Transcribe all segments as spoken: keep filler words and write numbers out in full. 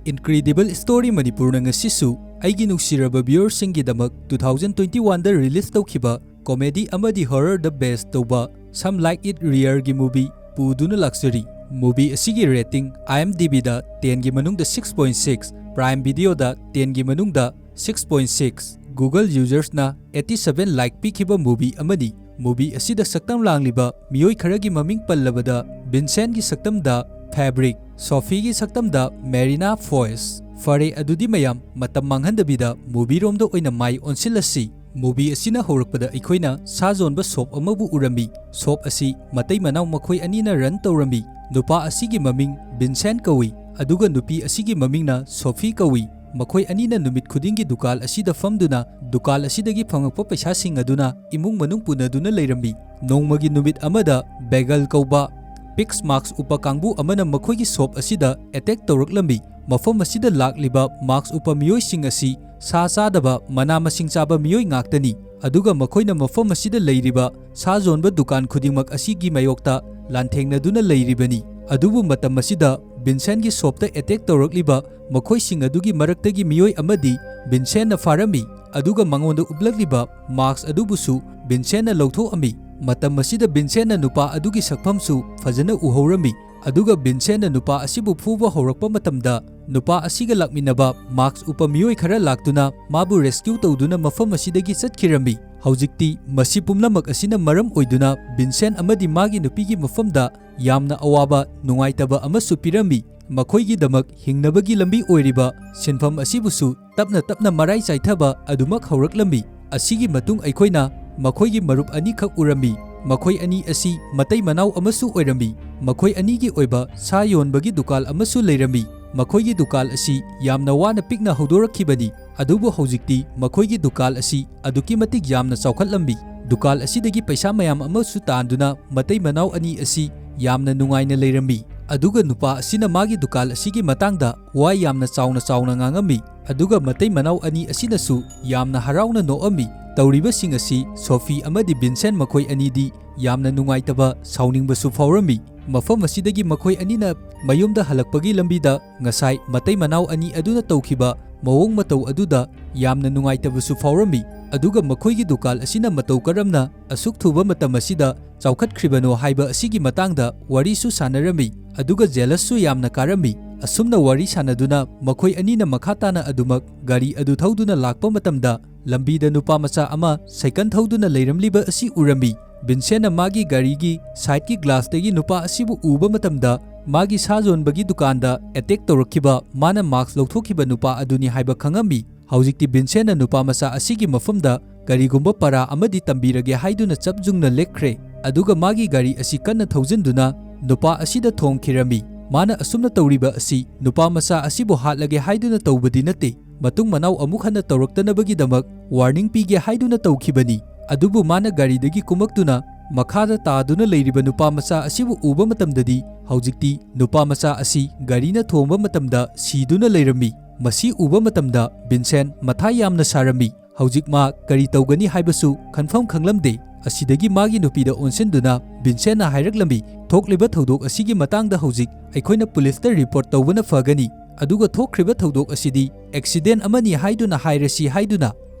Incredible Story ꯃꯅꯤꯄꯨꯔꯅ ꯉꯁꯤꯁꯨ ꯑꯩꯒꯤ ꯅꯨꯡꯁꯤꯔꯕ viewerꯁꯤꯡꯒꯤꯗꯃꯛ two thousand twenty-oneꯗ release ꯇꯧꯈꯤꯕ comedy ꯑꯃꯗꯤ horrorꯗ base ꯇꯧꯕ Some Like It Rareꯒꯤ movie ꯄꯨꯗꯨꯅ ꯂꯥꯛꯆꯔꯤ꯫ Movie ꯑꯁꯤꯒꯤ rating IMDbꯗ tenꯒꯤ ꯃꯅꯨꯡꯗ six point six, Prime Videoꯗ tenꯒꯤ ꯃꯅꯨꯡꯗ six point six, Google usersꯅ eighty seven like ꯄꯤꯈꯤꯕ movie ꯑꯃꯅꯤ꯫ Movie ꯑꯁꯤꯗ ꯁꯛꯇꯝ ꯂꯥꯡꯂꯤꯕ ꯃꯤꯑꯣꯏ ꯈꯔꯒꯤ ꯃꯃꯤꯡ ꯄꯜꯂꯕꯗ, ꯚꯤꯟꯁꯦꯟꯒꯤ ꯁꯛꯇꯝꯗ ꯐꯦꯕ꯭ꯔꯤꯛ, ꯁꯣꯐꯤꯒꯤ ꯁꯛꯇꯝꯗ ꯃꯦꯔꯤꯅꯥ ꯐꯣꯏꯁ꯫ ꯐꯔꯦ, ꯑꯗꯨꯗꯤ ꯃꯌꯥꯝ ꯃꯇꯝ ꯃꯥꯡꯍꯟꯗꯕꯤꯗ movieꯔꯣꯝꯗ ꯑꯣꯏꯅ ꯃꯥꯏ ꯑꯣꯟꯁꯤꯜꯂꯁꯤ꯫ Movie ꯑꯁꯤꯅ ꯍꯧꯔꯛꯄꯗ ꯑꯩꯈꯣꯏꯅ ꯁꯥ ꯌꯣꯟꯕ shop ꯑꯃꯕꯨ ꯎꯔꯝꯃꯤ꯫ Shop ꯑꯁꯤ ꯃꯇꯩ ꯃꯅꯥꯎ ꯃꯈꯣꯏ ꯑꯅꯤꯅ run ꯇꯧꯔꯝꯃꯤ꯫ ꯅꯨꯄꯥ ꯑꯁꯤꯒꯤ ꯃꯃꯤꯡ ꯚꯤꯟꯁꯦꯟ ꯀꯧꯏ, ꯑꯗꯨꯒ ꯅꯨꯄꯤ ꯑꯁꯤꯒꯤ ꯃꯃꯤꯡꯅ ꯁꯣꯐꯤ ꯀꯧꯏ꯫ ꯃꯈꯣꯏ ꯑꯅꯤꯅ ꯅꯨꯃꯤꯠ ꯈꯨꯗꯤꯡꯒꯤ ꯗꯨꯀꯥꯟ ꯑꯁꯤꯗ ꯐꯝꯗꯨꯅ ꯗꯨꯀꯥꯟ ꯑꯁꯤꯗꯒꯤ ꯐꯪꯂꯛꯄ ꯄꯩꯁꯥꯁꯤꯡ ꯑꯗꯨꯅ ꯏꯃꯨꯡ ꯃꯅꯨꯡ ꯄꯨꯅꯗꯨꯅ ꯂꯩꯔꯝꯃꯤ꯫ ꯅꯣꯡꯃꯒꯤ ꯅꯨꯃꯤꯠ ꯑꯃꯗ ꯕꯦꯒꯜ ꯀꯧꯕ pigs mask ꯎꯞꯄ ꯀꯥꯡꯕꯨ ꯑꯃꯅ ꯃꯈꯣꯏꯒꯤ shop ꯑꯁꯤꯗ attack ꯇꯧꯔꯛꯂꯝꯃꯤ꯫ ꯃꯐꯝ ꯑꯁꯤꯗ ꯂꯥꯛꯂꯤꯕ mask ꯎꯞꯄ ꯃꯤꯑꯣꯏꯁꯤꯡ ꯑꯁꯤ ꯁꯥ ꯆꯥꯗꯕ, ꯃꯅꯥ ꯃꯁꯤꯡ ꯆꯥꯕ ꯃꯤꯑꯣꯏ ꯉꯥꯛꯇꯅꯤ, ꯑꯗꯨꯒ ꯃꯈꯣꯏꯅ ꯃꯐꯝ ꯑꯁꯤꯗ ꯂꯩꯔꯤꯕ ꯁꯥ ꯌꯣꯟꯕ ꯗꯨꯀꯥꯟ ꯈꯨꯗꯤꯡꯃꯛ ꯑꯁꯤꯒꯤ ꯃꯥꯌꯣꯛꯇ ꯂꯥꯟꯊꯦꯡꯅꯗꯨꯅ ꯂꯩꯔꯤꯕꯅꯤ꯫ ꯑꯗꯨꯕꯨ ꯃꯇꯝ ꯑꯁꯤꯗ ꯚꯤꯟꯁꯦꯟꯒꯤ shopꯇ attack ꯇꯧꯔꯛꯂꯤꯕ ꯃꯈꯣꯏꯁꯤꯡ ꯑꯗꯨꯒꯤ ꯃꯔꯛꯇꯒꯤ ꯃꯤꯑꯣꯏ ꯑꯃꯗꯤ ꯚꯤꯟꯁꯦꯟꯅ ꯐꯥꯔꯝꯃꯤ, ꯑꯗꯨꯒ ꯃꯉꯣꯟꯗ ꯎꯞꯂꯛꯂꯤꯕ mask ꯑꯗꯨꯕꯨꯁꯨ ꯚꯤꯟꯁꯦꯟꯅ ꯂꯧꯊꯣꯛꯑꯝꯃꯤ꯫ ꯃꯇꯝ ꯑꯁꯤꯗ ꯚꯤꯟꯁꯦꯟꯅ ꯅꯨꯄꯥ ꯑꯗꯨꯒꯤ ꯁꯛꯐꯝꯁꯨ ꯐꯖꯅ ꯎꯍꯧꯔꯝꯃꯤ, ꯑꯗꯨꯒ ꯚꯤꯟꯁꯦꯟꯅ ꯅꯨꯄꯥ ꯑꯁꯤꯕꯨ ꯐꯨꯕ ꯍꯧꯔꯛꯄ ꯃꯇꯝꯗ, ꯅꯨꯄꯥ ꯑꯁꯤꯒ ꯂꯥꯛꯃꯤꯟꯅꯕ mask ꯎꯞꯄ ꯃꯤꯑꯣꯏ ꯈꯔ ꯂꯥꯛꯇꯨꯅ ꯃꯥꯕꯨ rescue ꯇꯧꯗꯨꯅ ꯃꯐꯝ ꯑꯁꯤꯗꯒꯤ ꯆꯠꯈꯤꯔꯝꯃꯤ꯫ ꯍꯧꯖꯤꯛꯇꯤ ꯃꯁꯤ ꯄꯨꯝꯅꯃꯛ ꯑꯁꯤꯅ ꯃꯔꯝ ꯑꯣꯏꯗꯨꯅ ꯚꯤꯟꯁꯦꯟ ꯑꯃꯗꯤ ꯃꯥꯒꯤ ꯅꯨꯄꯤꯒꯤ ꯃꯐꯝꯗ ꯌꯥꯝꯅ ꯑꯋꯥꯕ, ꯅꯨꯡꯉꯥꯏꯇꯕ ꯑꯃꯁꯨ ꯄꯤꯔꯝꯃꯤ꯫ ꯃꯈꯣꯏꯒꯤꯗꯃꯛ ꯍꯤꯡꯅꯕꯒꯤ ꯂꯝꯕꯤ ꯑꯣꯏꯔꯤꯕ ꯁꯤꯟꯐꯝ ꯑꯁꯤꯕꯨꯁꯨ ꯇꯞꯅ ꯇꯞꯅ ꯃꯔꯥꯏ ꯆꯥꯏꯊꯕ ꯑꯗꯨꯃꯛ ꯍꯧꯔꯛꯂꯝꯃꯤ꯫ ꯑꯁꯤꯒꯤ ꯃꯇꯨꯡ ꯑꯩꯈꯣꯏꯅ ꯃꯈꯣꯏꯒꯤ ꯃꯔꯨꯞ ꯑꯅꯤꯈꯛ ꯎꯔꯝꯃꯤ꯫ ꯃꯈꯣꯏ ꯑꯅꯤ ꯑꯁꯤ ꯃꯇꯩ ꯃꯅꯥꯎ ꯑꯃꯁꯨ ꯑꯣꯏꯔꯝꯃꯤ꯫ ꯃꯈꯣꯏ ꯑꯅꯤꯒꯤ ꯑꯣꯏꯕ ꯁꯥ ꯌꯣꯟꯕꯒꯤ ꯗꯨꯀꯥꯟ ꯑꯃꯁꯨ ꯂꯩꯔꯝꯃꯤ꯫ ꯃꯈꯣꯏꯒꯤ ꯗꯨꯀꯥꯟ ꯑꯁꯤ ꯌꯥꯝꯅ ꯋꯥꯅ ꯄꯤꯛꯅ ꯍꯧꯗꯣꯔꯛꯈꯤꯕꯅꯤ, ꯑꯗꯨꯕꯨ ꯍꯧꯖꯤꯛꯇꯤ ꯃꯈꯣꯏꯒꯤ ꯗꯨꯀꯥꯟ ꯑꯁꯤ ꯑꯗꯨꯛꯀꯤ ꯃꯇꯤꯛ ꯌꯥꯝꯅ ꯆꯥꯎꯈꯠꯂꯝꯃꯤ꯫ ꯗꯨꯀꯥꯟ ꯑꯁꯤꯗꯒꯤ ꯄꯩꯁꯥ ꯃꯌꯥꯝ ꯑꯃꯁꯨ ꯇꯥꯟꯗꯨꯅ ꯃꯇꯩ ꯃꯅꯥꯎ ꯑꯅꯤ ꯑꯁꯤ ꯌꯥꯝꯅ ꯅꯨꯡꯉꯥꯏꯅ ꯂꯩꯔꯝꯃꯤ꯫ ꯑꯗꯨꯒ ꯅꯨꯄꯥ ꯑꯁꯤꯅ ꯃꯥꯒꯤ ꯗꯨꯀꯥꯟ ꯑꯁꯤꯒꯤ ꯃꯇꯥꯡꯗ ꯋꯥ ꯌꯥꯝꯅ ꯆꯥꯎꯅ ꯆꯥꯎꯅ ꯉꯥꯡꯉꯝꯃꯤ꯫ ꯑꯗꯨꯒ ꯃꯇꯩ ꯃꯅꯥꯎ ꯑꯅꯤ ꯑꯁꯤꯅꯁꯨ ꯌꯥꯝꯅ ꯍꯔꯥꯎꯅ ꯅꯣꯛꯑꯝꯃꯤ꯫ ꯇꯧꯔꯤꯕꯁꯤꯡ ꯑꯁꯤ ꯁꯣꯐꯤ ꯑꯃꯗꯤ ꯚꯤꯟꯁꯦꯟ ꯃꯈꯣꯏ ꯑꯅꯤꯗꯤ ꯌꯥꯝꯅ ꯅꯨꯡꯉꯥꯏꯇꯕ, ꯁꯥꯎꯅꯤꯡꯕꯁꯨ ꯐꯥꯎꯔꯝꯃꯤ꯫ ꯃꯐꯝ ꯑꯁꯤꯗꯒꯤ ꯃꯈꯣꯏ ꯑꯅꯤꯅ ꯃꯌꯨꯝꯗ ꯍꯜꯂꯛꯄꯒꯤ ꯂꯝꯕꯤꯗ ꯉꯁꯥꯏ ꯃꯇꯩ ꯃꯅꯥꯎ ꯑꯅꯤ ꯑꯗꯨꯅ ꯇꯧꯈꯤꯕ ꯃꯑꯣꯡ ꯃꯇꯧ ꯑꯗꯨꯗ ꯌꯥꯝꯅ ꯅꯨꯡꯉꯥꯏꯇꯕꯁꯨ ꯐꯥꯎꯔꯝꯃꯤ꯫ ꯑꯗꯨꯒ ꯃꯈꯣꯏꯒꯤ ꯗꯨꯀꯥꯟ ꯑꯁꯤꯅ ꯃꯇꯧ ꯀꯔꯝꯅ ꯑꯁꯨꯛ ꯊꯨꯕ ꯃꯇꯝ ꯑꯁꯤꯗ ꯆꯥꯎꯈꯠꯈ꯭ꯔꯤꯕꯅꯣ ꯍꯥꯏꯕ ꯑꯁꯤꯒꯤ ꯃꯇꯥꯡꯗ ꯋꯥꯔꯤꯁꯨ ꯁꯥꯟꯅꯔꯝꯃꯤ꯫ ꯑꯗꯨꯒ ꯖꯦꯂꯁꯁꯨ ꯌꯥꯝꯅ ꯀꯥꯔꯝꯃꯤ꯫ ꯑꯁꯨꯝꯅ ꯋꯥꯔꯤ ꯁꯥꯟꯅꯗꯨꯅ ꯃꯈꯣꯏ ꯑꯅꯤꯅ ꯃꯈꯥ ꯇꯥꯅ ꯑꯗꯨꯃꯛ ꯒꯥꯔꯤ ꯑꯗꯨ ꯊꯧꯗꯨꯅ ꯂꯥꯛꯄ ꯃꯇꯝꯗ, ꯂꯝꯕꯤꯗ ꯅꯨꯄꯥ ꯃꯆꯥ ꯑꯃ ꯁꯥꯏꯀꯜ ꯊꯧꯗꯨꯅ ꯂꯩꯔꯝꯂꯤꯕ ꯑꯁꯤ ꯎꯔꯝꯃꯤ꯫ ꯚꯤꯟꯁꯦꯟꯅ ꯃꯥꯒꯤ ꯒꯥꯔꯤꯒꯤ ꯁꯥꯏꯠꯀꯤ ꯒ꯭ꯂꯥꯁꯇꯒꯤ ꯅꯨꯄꯥ ꯑꯁꯤꯕꯨ ꯎꯕ ꯃꯇꯝꯗ, ꯃꯥꯒꯤ ꯁꯥ ꯌꯣꯟꯕꯒꯤ ꯗꯨꯀꯥꯟꯗ ꯑꯦꯇꯦꯛ ꯇꯧꯔꯛꯈꯤꯕ ꯃꯥꯅ ꯃꯥꯁꯛ ꯂꯧꯊꯣꯛꯈꯤꯕ ꯅꯨꯄꯥ ꯑꯗꯨꯅꯤ ꯍꯥꯏꯕ ꯈꯪꯉꯝꯃꯤ꯫ ꯍꯧꯖꯤꯛꯇꯤ ꯚꯤꯟꯁꯦꯟꯅ ꯅꯨꯄꯥ ꯃꯆꯥ ꯑꯁꯤꯒꯤ ꯃꯐꯝꯗ ꯀꯔꯤꯒꯨꯝꯕ ꯄꯔꯥ ꯑꯃꯗꯤ ꯇꯝꯕꯤꯔꯒꯦ ꯍꯥꯏꯗꯨꯅ ꯆꯞ ꯌꯨꯡꯅ ꯂꯦꯛꯈ꯭ꯔꯦ꯫ ꯑꯗꯨꯒ ꯃꯥꯒꯤ ꯒꯥꯔꯤ ꯑꯁꯤ ꯀꯟꯅ ꯊꯧꯖꯤꯟꯗꯨꯅ ꯅꯨꯄꯥ ꯑꯁꯤꯗ ꯊꯣꯝꯈꯤꯔꯝꯃꯤ꯫ ꯃꯥꯅ ꯑꯁꯨꯝꯅ ꯇꯧꯔꯤꯕ ꯑꯁꯤ ꯅꯨꯄꯥ ꯃꯆꯥ ꯑꯁꯤꯕꯨ ꯍꯥꯠꯂꯒꯦ ꯍꯥꯏꯗꯨꯅ ꯇꯧꯕꯗꯤ ꯅꯠꯇꯦ, ꯃꯇꯨꯡ ꯃꯅꯥꯎ ꯑꯃꯨꯛ ꯍꯟꯅ ꯇꯧꯔꯛꯇꯅꯕꯒꯤꯗꯃꯛ ꯋꯥꯔꯅꯤꯡ ꯄꯤꯒꯦ ꯍꯥꯏꯗꯨꯅ ꯇꯧꯈꯤꯕꯅꯤ꯫ ꯑꯗꯨꯕꯨ ꯃꯥꯅ ꯒꯥꯔꯤꯗꯒꯤ ꯀꯨꯝꯃꯛꯇꯨꯅ ꯃꯈꯥꯗ ꯇꯥꯗꯨꯅ ꯂꯩꯔꯤꯕ ꯅꯨꯄꯥ ꯃꯆꯥ ꯑꯁꯤꯕꯨ ꯎꯕ ꯃꯇꯝꯗꯗꯤ, ꯍꯧꯖꯤꯛꯇꯤ ꯅꯨꯄꯥ ꯃꯆꯥ ꯑꯁꯤ ꯒꯥꯔꯤꯅ ꯊꯣꯝꯕ ꯃꯇꯝꯗ ꯁꯤꯗꯨꯅ ꯂꯩꯔꯝꯃꯤ꯫ ꯃꯁꯤ ꯎꯕ ꯃꯇꯝꯗ ꯚꯤꯟꯁꯦꯟ ꯃꯊꯥ ꯌꯥꯝꯅ ꯁꯥꯔꯝꯃꯤ꯫ ꯍꯧꯖꯤꯛ ꯃꯥ ꯀꯔꯤ ꯇꯧꯒꯅꯤ ꯍꯥꯏꯕꯁꯨ ꯈꯟꯐꯝ ꯈꯪꯂꯝꯗꯦ꯫ ꯑꯁꯤꯗꯒꯤ ꯃꯥꯒꯤ ꯅꯨꯄꯤꯗ ꯑꯣꯟꯁꯤꯟꯗꯨꯅ ꯚꯤꯟꯁꯦꯟꯅ ꯍꯥꯏꯔꯛꯂꯝꯃꯤ, "ꯊꯣꯛꯂꯤꯕ ꯊꯧꯗꯣꯛ ꯑꯁꯤꯒꯤ ꯃꯇꯥꯡꯗ ꯍꯧꯖꯤꯛ ꯑꯩꯈꯣꯏꯅ ꯄꯨꯂꯤꯁꯇ ꯔꯤꯄꯣꯔꯠ ꯇꯧꯕꯅ ꯐꯒꯅꯤ, ꯑꯗꯨꯒ ꯊꯣꯛꯈ꯭ꯔꯤꯕ ꯊꯧꯗꯣꯛ ꯑꯁꯤꯗꯤ ꯑꯦꯛꯁꯤꯗꯦꯟ ꯑꯃꯅꯤ ꯍꯥꯏꯗꯨꯅ ꯍꯥꯏꯔꯁꯤ" ꯍꯥꯏꯗꯨꯅ꯫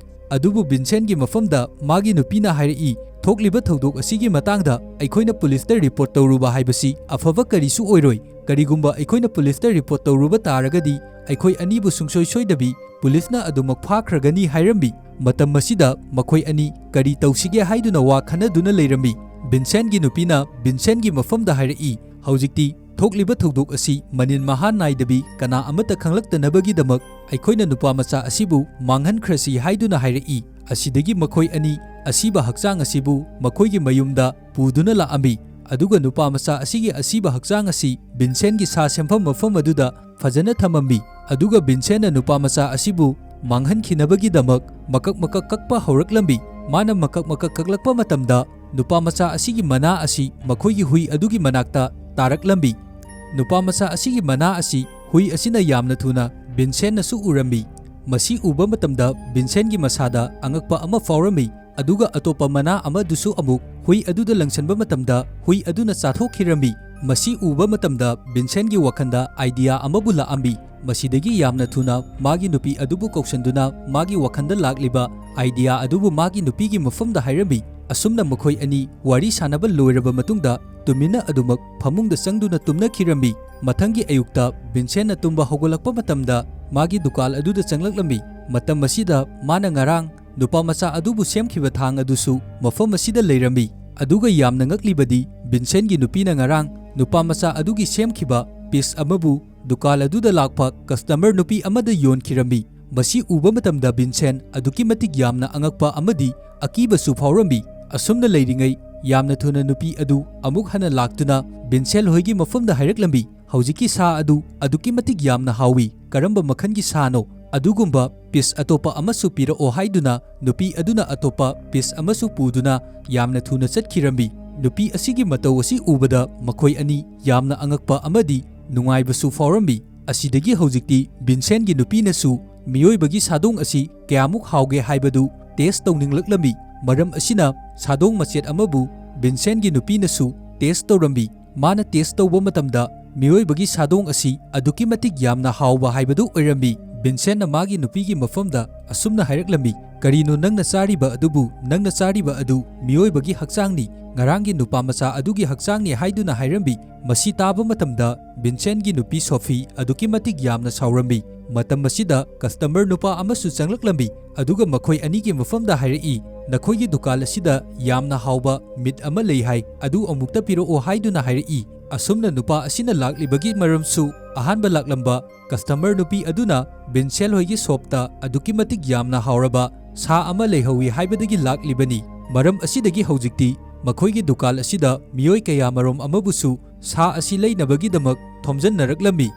ꯑꯗꯨꯕꯨ ꯚꯤꯟꯁꯦꯟꯒꯤ ꯃꯐꯝꯗ ꯃꯥꯒꯤ ꯅꯨꯄꯤꯅ ꯍꯥꯏꯔꯛꯏ, "ꯊꯣꯛꯂꯤꯕ ꯊꯧꯗꯣꯛ ꯑꯁꯤꯒꯤ ꯃꯇꯥꯡꯗ ꯑꯩꯈꯣꯏꯅ ꯄꯨꯂꯤꯁꯇ ꯔꯤꯄꯣꯔꯠ ꯇꯧꯔꯨꯕ ꯍꯥꯏꯕꯁꯤ ꯑꯐꯕ ꯀꯔꯤꯁꯨ ꯑꯣꯏꯔꯣꯏ꯫ ꯀꯔꯤꯒꯨꯝꯕ ꯑꯩꯈꯣꯏꯅ ꯄꯨꯂꯤꯁꯇ ꯔꯤꯄꯣꯔꯠ ꯇꯧꯔꯨꯕ ꯇꯥꯔꯒꯗꯤ ꯑꯩꯈꯣꯏ ꯑꯅꯤꯕꯨ ꯁꯨꯡꯁꯣꯏ ꯁꯣꯏꯗꯕꯤ ꯄꯨꯂꯤꯁꯅ ꯑꯗꯨꯃꯛ ꯐꯥꯈ꯭ꯔꯒꯅꯤ" ꯍꯥꯏꯔꯝꯃꯤ꯫ ꯃꯇꯝ ꯑꯁꯤꯗ ꯃꯈꯣꯏ ꯑꯅꯤ ꯀꯔꯤ ꯇꯧꯁꯤꯒꯦ ꯍꯥꯏꯗꯨꯅ ꯋꯥ ꯈꯟꯅꯗꯨꯅ ꯂꯩꯔꯝꯃꯤ꯫ ꯚꯤꯟꯁꯦꯟꯒꯤ ꯅꯨꯄꯤꯅ ꯚꯤꯟꯁꯦꯟꯒꯤ ꯃꯐꯝꯗ ꯍꯥꯏꯔꯛꯏ, "ꯍꯧꯖꯤꯛꯇꯤ ꯊꯣꯛꯂꯤꯕ ꯊꯧꯗꯣꯛ ꯑꯁꯤ ꯃꯅꯤꯟ ꯃꯍꯥ ꯅꯥꯏꯗꯕꯤ ꯀꯅꯥ ꯑꯃꯠꯇ ꯈꯪꯂꯛꯇꯅꯕꯒꯤꯗꯃꯛ ꯑꯩꯈꯣꯏꯅ ꯅꯨꯄꯥ ꯃꯆꯥ ꯑꯁꯤꯕꯨ ꯃꯥꯡꯍꯟꯈ꯭ꯔꯁꯤ" ꯍꯥꯏꯗꯨꯅ ꯍꯥꯏꯔꯛꯏ꯫ ꯑꯁꯤꯗꯒꯤ ꯃꯈꯣꯏ ꯑꯅꯤ ꯑꯁꯤꯕ ꯍꯛꯆꯥꯡ ꯑꯁꯤꯕꯨ ꯃꯈꯣꯏꯒꯤ ꯃꯌꯨꯝꯗ ꯄꯨꯗꯨꯅ ꯂꯥꯛꯑꯝꯃꯤ꯫ ꯑꯗꯨꯒ ꯅꯨꯄꯥ ꯃꯆꯥ ꯑꯁꯤꯒꯤ ꯑꯁꯤꯕ ꯍꯛꯆꯥꯡ ꯑꯁꯤ ꯚꯤꯟꯁꯦꯟꯒꯤ ꯁꯥ ꯁꯦꯝꯐꯝ ꯃꯐꯝ ꯑꯗꯨꯗ ꯐꯖꯅ ꯊꯝꯃꯝꯃꯤ꯫ ꯑꯗꯨꯒ ꯚꯤꯟꯁꯦꯟꯅ ꯅꯨꯄꯥ ꯃꯆꯥ ꯑꯁꯤꯕꯨ ꯃꯥꯡꯍꯟꯈꯤꯅꯕꯒꯤꯗꯃꯛ ꯃꯀꯛ ꯃꯀꯛ ꯀꯛꯄ ꯍꯧꯔꯛꯂꯝꯃꯤ꯫ ꯃꯥꯅ ꯃꯀꯛ ꯃꯀꯛ ꯀꯛꯂꯛꯄ ꯃꯇꯝꯗ, ꯅꯨꯄꯥ ꯃꯆꯥ ꯑꯁꯤꯒꯤ ꯃꯅꯥ ꯑꯁꯤ ꯃꯈꯣꯏꯒꯤ ꯍꯨꯏ ꯑꯗꯨꯒꯤ ꯃꯅꯥꯛꯇ ꯇꯥꯔꯛꯂꯝꯃꯤ꯫ ꯅꯨꯄꯥ ꯃꯆꯥ ꯑꯁꯤꯒꯤ ꯃꯅꯥ ꯑꯁꯤ ꯍꯨꯏ ꯑꯁꯤꯅ ꯌꯥꯝꯅ ꯊꯨꯅ ꯚꯤꯟꯁꯦꯟꯅꯁꯨ ꯎꯔꯝꯃꯤ꯫ ꯃꯁꯤ ꯎꯕ ꯃꯇꯝꯗ ꯚꯤꯟꯁꯦꯟꯒꯤ ꯃꯁꯥꯗ ꯑꯉꯛꯄ ꯑꯃ ꯐꯥꯎꯔꯝꯃꯤ, ꯑꯗꯨꯒ ꯑꯇꯣꯞꯄ ꯃꯅꯥ ꯑꯃꯗꯨꯁꯨ ꯑꯃꯨꯛ ꯍꯨꯏ ꯑꯗꯨꯗ ꯂꯪꯁꯟꯕ ꯃꯇꯝꯗ ꯍꯨꯏ ꯑꯗꯨꯅ ꯆꯥꯊꯣꯛꯈꯤꯔꯝꯃꯤ꯫ ꯃꯁꯤ ꯎꯕ ꯃꯇꯝꯗ ꯚꯤꯟꯁꯦꯟꯒꯤ ꯋꯥꯈꯜꯗ idea ꯑꯃꯕꯨ ꯂꯥꯛꯑꯝꯃꯤ꯫ ꯃꯁꯤꯗꯒꯤ ꯌꯥꯝꯅ ꯊꯨꯅ ꯃꯥꯒꯤ ꯅꯨꯄꯤ ꯑꯗꯨꯕꯨ ꯀꯧꯁꯟꯗꯨꯅ ꯃꯥꯒꯤ ꯋꯥꯈꯜꯗ ꯂꯥꯛꯂꯤꯕ idea ꯑꯗꯨꯕꯨ ꯃꯥꯒꯤ ꯅꯨꯄꯤꯒꯤ ꯃꯐꯝꯗ ꯍꯥꯏꯔꯝꯃꯤ꯫ ꯑꯁꯨꯝꯅ ꯃꯈꯣꯏ ꯑꯅꯤ ꯋꯥꯔꯤ ꯁꯥꯟꯅꯕ ꯂꯣꯏꯔꯕ ꯃꯇꯨꯡꯗ ꯇꯨꯃꯤꯟꯅ ꯑꯗꯨꯃꯛ ꯐꯃꯨꯡꯗ ꯆꯪꯗꯨꯅ ꯇꯨꯝꯅꯈꯤꯔꯝꯃꯤ꯫ ꯃꯊꯪꯒꯤ ꯑꯌꯨꯛꯇ ꯚꯤꯟꯁꯦꯟꯅ ꯇꯨꯝꯕ ꯍꯧꯒꯠꯂꯛꯄ ꯃꯇꯝꯗ ꯃꯥꯒꯤ ꯗꯨꯀꯥꯟ ꯑꯗꯨꯗ ꯆꯪꯂꯛꯂꯝꯃꯤ꯫ ꯃꯇꯝ ꯑꯁꯤꯗ ꯃꯥꯅ ꯉꯔꯥꯡ ꯅꯨꯄꯥ ꯃꯆꯥ ꯑꯗꯨꯕꯨ ꯁꯦꯝꯈꯤꯕ ꯊꯥꯡ ꯑꯗꯨꯁꯨ ꯃꯐꯝ ꯑꯁꯤꯗ ꯂꯩꯔꯝꯃꯤ꯫ ꯑꯗꯨꯒ ꯌꯥꯝꯅ ꯉꯛꯂꯤꯕꯗꯤ, ꯚꯤꯟꯁꯦꯟꯒꯤ ꯅꯨꯄꯤꯅ ꯉꯔꯥꯡ ꯅꯨꯄꯥ ꯃꯆꯥ ꯑꯗꯨꯒꯤ ꯁꯦꯝꯈꯤꯕ piece ꯑꯃꯕꯨ ꯗꯨꯀꯥꯟ ꯑꯗꯨꯗ ꯂꯥꯛꯄ customer ꯅꯨꯄꯤ ꯑꯃꯗ ꯌꯣꯟꯈꯤꯔꯝꯃꯤ꯫ ꯃꯁꯤ ꯎꯕ ꯃꯇꯝꯗ ꯚꯤꯟꯁꯦꯟ ꯑꯗꯨꯛꯀꯤ ꯃꯇꯤꯛ ꯌꯥꯝꯅ ꯑꯉꯛꯄ ꯑꯃꯗꯤ ꯑꯀꯤꯕꯁꯨ ꯐꯥꯎꯔꯝꯃꯤ꯫ ꯑꯁꯨꯝꯅ ꯂꯩꯔꯤꯉꯩ, ꯌꯥꯝꯅ ꯊꯨꯅ ꯅꯨꯄꯤ ꯑꯗꯨ ꯑꯃꯨꯛ ꯍꯟꯅ ꯂꯥꯛꯇꯨꯅ ꯚꯤꯟꯁꯦꯟ ꯍꯣꯏꯒꯤ ꯃꯐꯝꯗ ꯍꯥꯏꯔꯛꯂꯝꯃꯤ, "ꯍꯧꯖꯤꯛꯀꯤ ꯁꯥ ꯑꯗꯨ ꯑꯗꯨꯛꯀꯤ ꯃꯇꯤꯛ ꯌꯥꯝꯅ ꯍꯥꯎꯏ꯫ ꯀꯔꯝꯕ ꯃꯈꯜꯒꯤ ꯁꯥꯅꯣ? ꯑꯗꯨꯒꯨꯝꯕ piece ꯑꯇꯣꯞꯄ ꯑꯃꯁꯨ ꯄꯤꯔꯛꯑꯣ" ꯍꯥꯏꯗꯨꯅ ꯅꯨꯄꯤ ꯑꯗꯨꯅ ꯑꯇꯣꯞꯄ piece ꯑꯃꯁꯨ ꯄꯨꯗꯨꯅ ꯌꯥꯝꯅ ꯊꯨꯅ ꯆꯠꯈꯤꯔꯝꯃꯤ꯫ ꯅꯨꯄꯤ ꯑꯁꯤꯒꯤ ꯃꯇꯧ ꯑꯁꯤ ꯎꯕꯗ ꯃꯈꯣꯏ ꯑꯅꯤ ꯌꯥꯝꯅ ꯑꯉꯛꯄ ꯑꯃꯗꯤ ꯅꯨꯡꯉꯥꯏꯕꯁꯨ ꯐꯥꯎꯔꯝꯃꯤ꯫ ꯑꯁꯤꯗꯒꯤ ꯍꯧꯖꯤꯛꯇꯤ ꯚꯤꯟꯁꯦꯟꯒꯤ ꯅꯨꯄꯤꯅꯁꯨ ꯃꯤꯑꯣꯏꯕꯒꯤ ꯁꯥꯗꯣꯡ ꯑꯁꯤ ꯀꯌꯥꯃꯨꯛ ꯍꯥꯎꯒꯦ ꯍꯥꯏꯕꯗꯨ taste ꯇꯧꯅꯤꯡꯂꯛꯂꯝꯃꯤ꯫ ꯃꯔꯝ ꯑꯁꯤꯅ ꯁꯥꯗꯣꯡ ꯃꯆꯦꯠ ꯑꯃꯕꯨ ꯚꯤꯟꯁꯦꯟꯒꯤ ꯅꯨꯄꯤꯅꯁꯨ taste ꯇꯧꯔꯝꯃꯤ꯫ ꯃꯥꯅ taste ꯇꯧꯕ ꯃꯇꯝꯗ ꯃꯤꯑꯣꯏꯕꯒꯤ ꯁꯥꯗꯣꯡ ꯑꯁꯤ ꯑꯗꯨꯛꯀꯤ ꯃꯇꯤꯛ ꯌꯥꯝꯅ ꯍꯥꯎꯕ ꯍꯥꯏꯕꯗꯨ ꯑꯣꯏꯔꯝꯃꯤ꯫ ꯚꯤꯟꯁꯦꯟꯅ ꯃꯥꯒꯤ ꯅꯨꯄꯤꯒꯤ ꯃꯐꯝꯗ ꯑꯁꯨꯝꯅ ꯍꯥꯏꯔꯛꯂꯝꯃꯤ, "ꯀꯔꯤꯅꯣ ꯅꯪꯅ ꯆꯥꯔꯤꯕ ꯑꯗꯨꯕꯨ? ꯅꯪꯅ ꯆꯥꯔꯤꯕ ꯑꯗꯨ ꯃꯤꯑꯣꯏꯕꯒꯤ ꯍꯛꯆꯥꯡꯅꯤ, ꯉꯔꯥꯡꯒꯤ ꯅꯨꯄꯥ ꯃꯆꯥ ꯑꯗꯨꯒꯤ ꯍꯛꯆꯥꯡꯅꯤ" ꯍꯥꯏꯗꯨꯅ ꯍꯥꯏꯔꯝꯃꯤ꯫ ꯃꯁꯤ ꯇꯥꯕ ꯃꯇꯝꯗ ꯚꯤꯟꯁꯦꯟꯒꯤ ꯅꯨꯄꯤ ꯁꯣꯐꯤ ꯑꯗꯨꯛꯀꯤ ꯃꯇꯤꯛ ꯌꯥꯝꯅ ꯁꯥꯎꯔꯝꯃꯤ꯫ ꯃꯇꯝ ꯑꯁꯤꯗ customer ꯅꯨꯄꯥ ꯑꯃꯁꯨ ꯆꯪꯂꯛꯂꯝꯃꯤ, ꯑꯗꯨꯒ ꯃꯈꯣꯏ ꯑꯅꯤꯒꯤ ꯃꯐꯝꯗ ꯍꯥꯏꯔꯛꯏ, "ꯅꯈꯣꯏꯒꯤ ꯗꯨꯀꯥꯟ ꯑꯁꯤꯗ ꯌꯥꯝꯅ ꯍꯥꯎꯕ meat ꯑꯃ ꯂꯩ ꯍꯥꯏ, ꯑꯗꯨ ꯑꯃꯨꯛꯇ ꯄꯤꯔꯛꯑꯣ" ꯍꯥꯏꯗꯨꯅ ꯍꯥꯏꯔꯛꯏ꯫ ꯑꯁꯨꯝꯅ ꯅꯨꯄꯥ ꯑꯁꯤꯅ ꯂꯥꯛꯂꯤꯕꯒꯤ ꯃꯔꯝꯁꯨ, ꯑꯍꯥꯟꯕ ꯂꯥꯛꯂꯝꯕ customer ꯅꯨꯄꯤ ꯑꯗꯨꯅ ꯚꯤꯟꯁꯦꯟ ꯍꯣꯏꯒꯤ shopꯇ ꯑꯗꯨꯛꯀꯤ ꯃꯇꯤꯛ ꯌꯥꯝꯅ ꯍꯥꯎꯔꯕ ꯁꯥ ꯑꯃ ꯂꯩꯍꯧꯏ ꯍꯥꯏꯕꯗꯒꯤ ꯂꯥꯛꯂꯤꯕꯅꯤ꯫ ꯃꯔꯝ ꯑꯁꯤꯗꯒꯤ ꯍꯧꯖꯤꯛꯇꯤ ꯃꯈꯣꯏꯒꯤ ꯗꯨꯀꯥꯟ ꯑꯁꯤꯗ ꯃꯤꯑꯣꯏ ꯀꯌꯥꯃꯔꯣꯝ ꯑꯃꯕꯨꯁꯨ ꯁꯥ ꯑꯁꯤ ꯂꯩꯅꯕꯒꯤꯗꯃꯛ ꯊꯣꯝꯖꯤꯟꯅꯔꯛꯂꯝꯃꯤ꯫